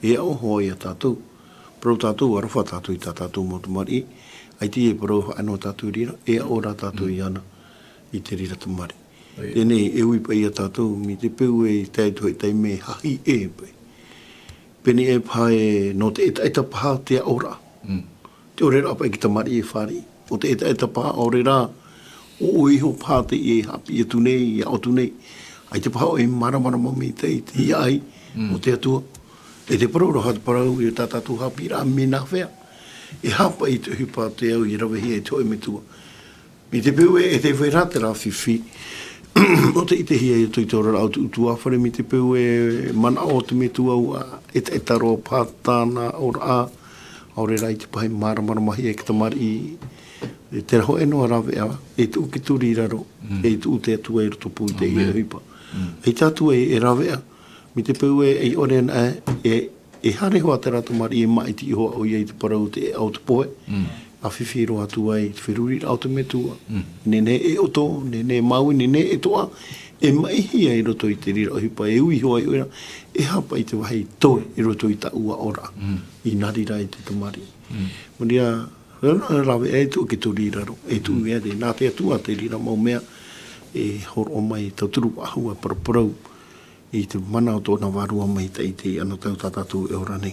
E aʻo hoʻi ia tātou. Parau tātou, aroha tātou i tā tātou mau tamariʻi. ʻAita e parau faʻaea noa tātou i reira, e aʻo rā tātou iāna i te reira tamariʻi. Teie nei, e ui paʻi ia tātou, mai te peu e tae atu i te taime e hahi ʻē paʻi. Pēnei e paha e, nō te ʻetaʻeta paha te aʻoraʻa. Te ʻoreraʻa paʻi i te tamariʻi e fāriʻi. ʻO te ʻetaʻeta paha, ʻaore rā, ʻo ʻoe iho paha teie e haʻapiʻi atu nei, e aʻo atu nei. ʻAita paha ʻoe e māramarama maitaʻi i te, i te ʻāʻai o te Atua. E te parau ra, te parau i tā tātou haʻapiʻiraʻa, mea nāfea. E haʻapaʻo i te ʻohipa o te au, e ravehia e te hōʻē metua. Mai te peu e, e te vai ra terā fifi. ʻO tei ʻitehia i roto i te oraraʻa o te ʻutuāfare, mai te peu e manaʻo te metua ʻua ʻetaʻeta roa paha tāna oraraʻa, ʻaore rā i te paha e māramaramahia e te tamariʻi, e terā hōʻē noa rāveʻa, e tuʻu Kīturi i raro, e tuʻu te Atua i rotopū i teie ʻohipa. E te Atua e, e rāveʻa, mai te peu e, e ʻore ana, e, e haere hoʻi terā tamariʻi e māʻiti iho ʻoia i te parau o te ʻēʻa o te pohe, ʻa fifi roa atu ai i te feruriraʻa o te metua. Nehenehe e ʻoto, nehenehe e māuiui, nehenehe e toʻa, e maʻihia i roto i te reira ʻohipa, e ui hoʻi ʻoia, e haʻapaʻo i te vāhi toe i roto i tāʻu aʻoraʻa, i nā reira i te tamariʻi. Maori ā, rāveʻa e tuʻu Kīturi i raro, e tuʻu ia te, nā te Atua te reira mau mea, e hōroʻa mai, tauturu faʻahou ā paraparau, i te mana o tōna Vārua Maitaʻi i teie anotau tā tātou e ora nei.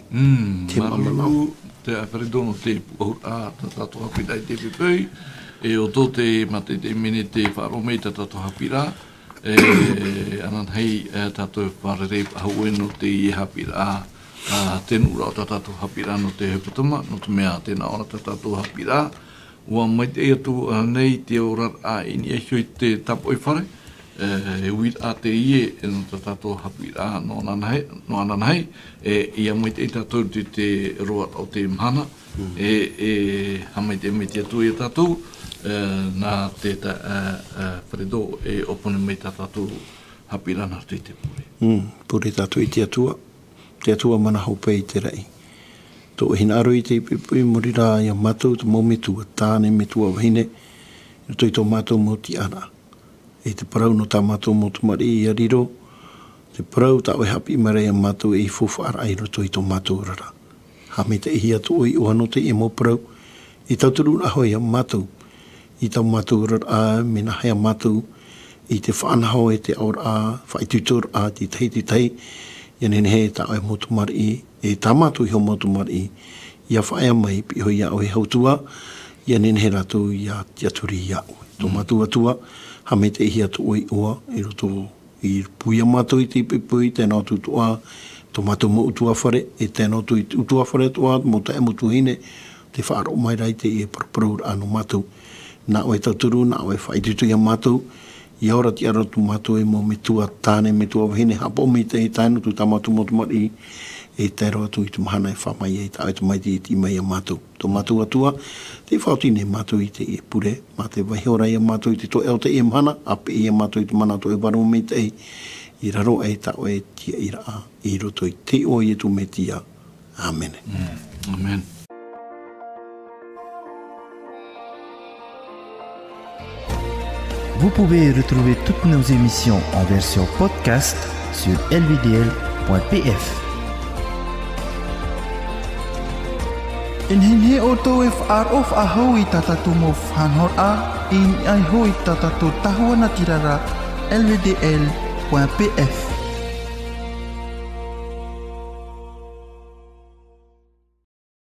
Te māuruuru, te Alfredo nō te pūʻohuraʻa tā tātou haʻapiʻiraʻa i teie poʻipoʻi, e ʻo tō te mātaʻitaʻi mai nei te faʻaroʻo mai tā tātou haʻapiʻiraʻa, e, ananahi, e, tātou e fārerei faʻahou nō teie haʻapiʻiraʻa, ā, te nuʻuraʻa o tā tātou haʻapiʻiraʻa nō te hepetoma, nō te mea tē nā ʻō ra tā tātou haʻapiʻiraʻa, ʻua maitaʻi atu, ā, nei te oraraʻa i niʻa iho i te tāpoʻi fare, e, e uiraʻa teie, e, nō tā tātou haʻapiʻiraʻa nō ananahi, nō ananahi, e, ʻia maitaʻi tātou i te roaraʻa o te mahana, e, e haʻamaitaʻi mai te Atua ia tātou, e, nā te ta-, e, e, Alfredo e ʻōpani mai tā tātou haʻapiʻiraʻa nā roto i te pure. Mm, pure tātou i te Atua. Te Atua mana hope i te raʻi. Tō ʻoe hinaʻaro i teie poʻipoʻi, maori rā ia mātou te mau metua, tāne, metua, vahine, i roto i tō mātou mau tiʻaraʻa. E te parau nō tā mātou mau tamariʻi ia riro, te parau tā ʻoe e haʻapiʻi mai ra ia mātou ei faufaʻaraʻa i roto i tō mātou oraraʻa. Haʻamaitaʻihia tō ʻoe iʻoa nō teie mau parau, e tauturu ra hoʻi ia mātou, i tā mātou oraraʻa, mea nāhea mātou, i te faʻanaho e te aʻoraʻa, faʻaitoitoraʻa, te tahi, te tahi, ʻia nehenehe tā ʻoe mau tamariʻi, e tā mātou iho mau tamariʻi, ʻia faʻaea mai, piʻi hoʻi ia ʻoe Atua, ʻia nehenehe rātou ʻia tiʻaturi ia ʻoe. Tō mātou Atua, haʻamaitaʻihia tō ʻoe iʻoa, i roto i pū ia mātou i teie poʻipoʻi, tae noa atu atoʻa, tō mātou mau ʻutuāfare, e tae noa atu i te ʻutuāfare atoʻa, mau taeaʻe, mau tuahine, tē faʻaroʻo mai ra i teie paraparauraʻa nō mātou. Nā ʻoe e tauturu, nā ʻoe e faʻaitoito ia mātou, ʻia ora tiʻa roa atu mātou ei mau metua tāne, metua vahine, haʻapaʻo mai i te tae noa atu tā mātou mau tamariʻi, e tae roa atu i te mahana e fā mai ai tā ʻoe Tamaiti e tiʻi mai ia mātou. Tō mātou Atua, tē faʻaoti nei mātou i teie pure, mā te vaiho ra ia mātou i te toeʻa o teie mahana, ʻa peʻe ia mātou i te mana o tō ʻoe Vārua Maitaʻi, i raro aʻe tā ʻoe tiaʻiraʻa, i roto i te iʻoa o Ietu Metia. Āmene. Amen. Vous pouvez retrouver toutes nos émissions en version podcast sur L V D L point P F. E nehenehe ʻoutou e faʻaroʻo faʻahou i tā tātou mau faʻanahoraʻa, i niʻa iho i tā tātou tahua natirara, L V D L point P F.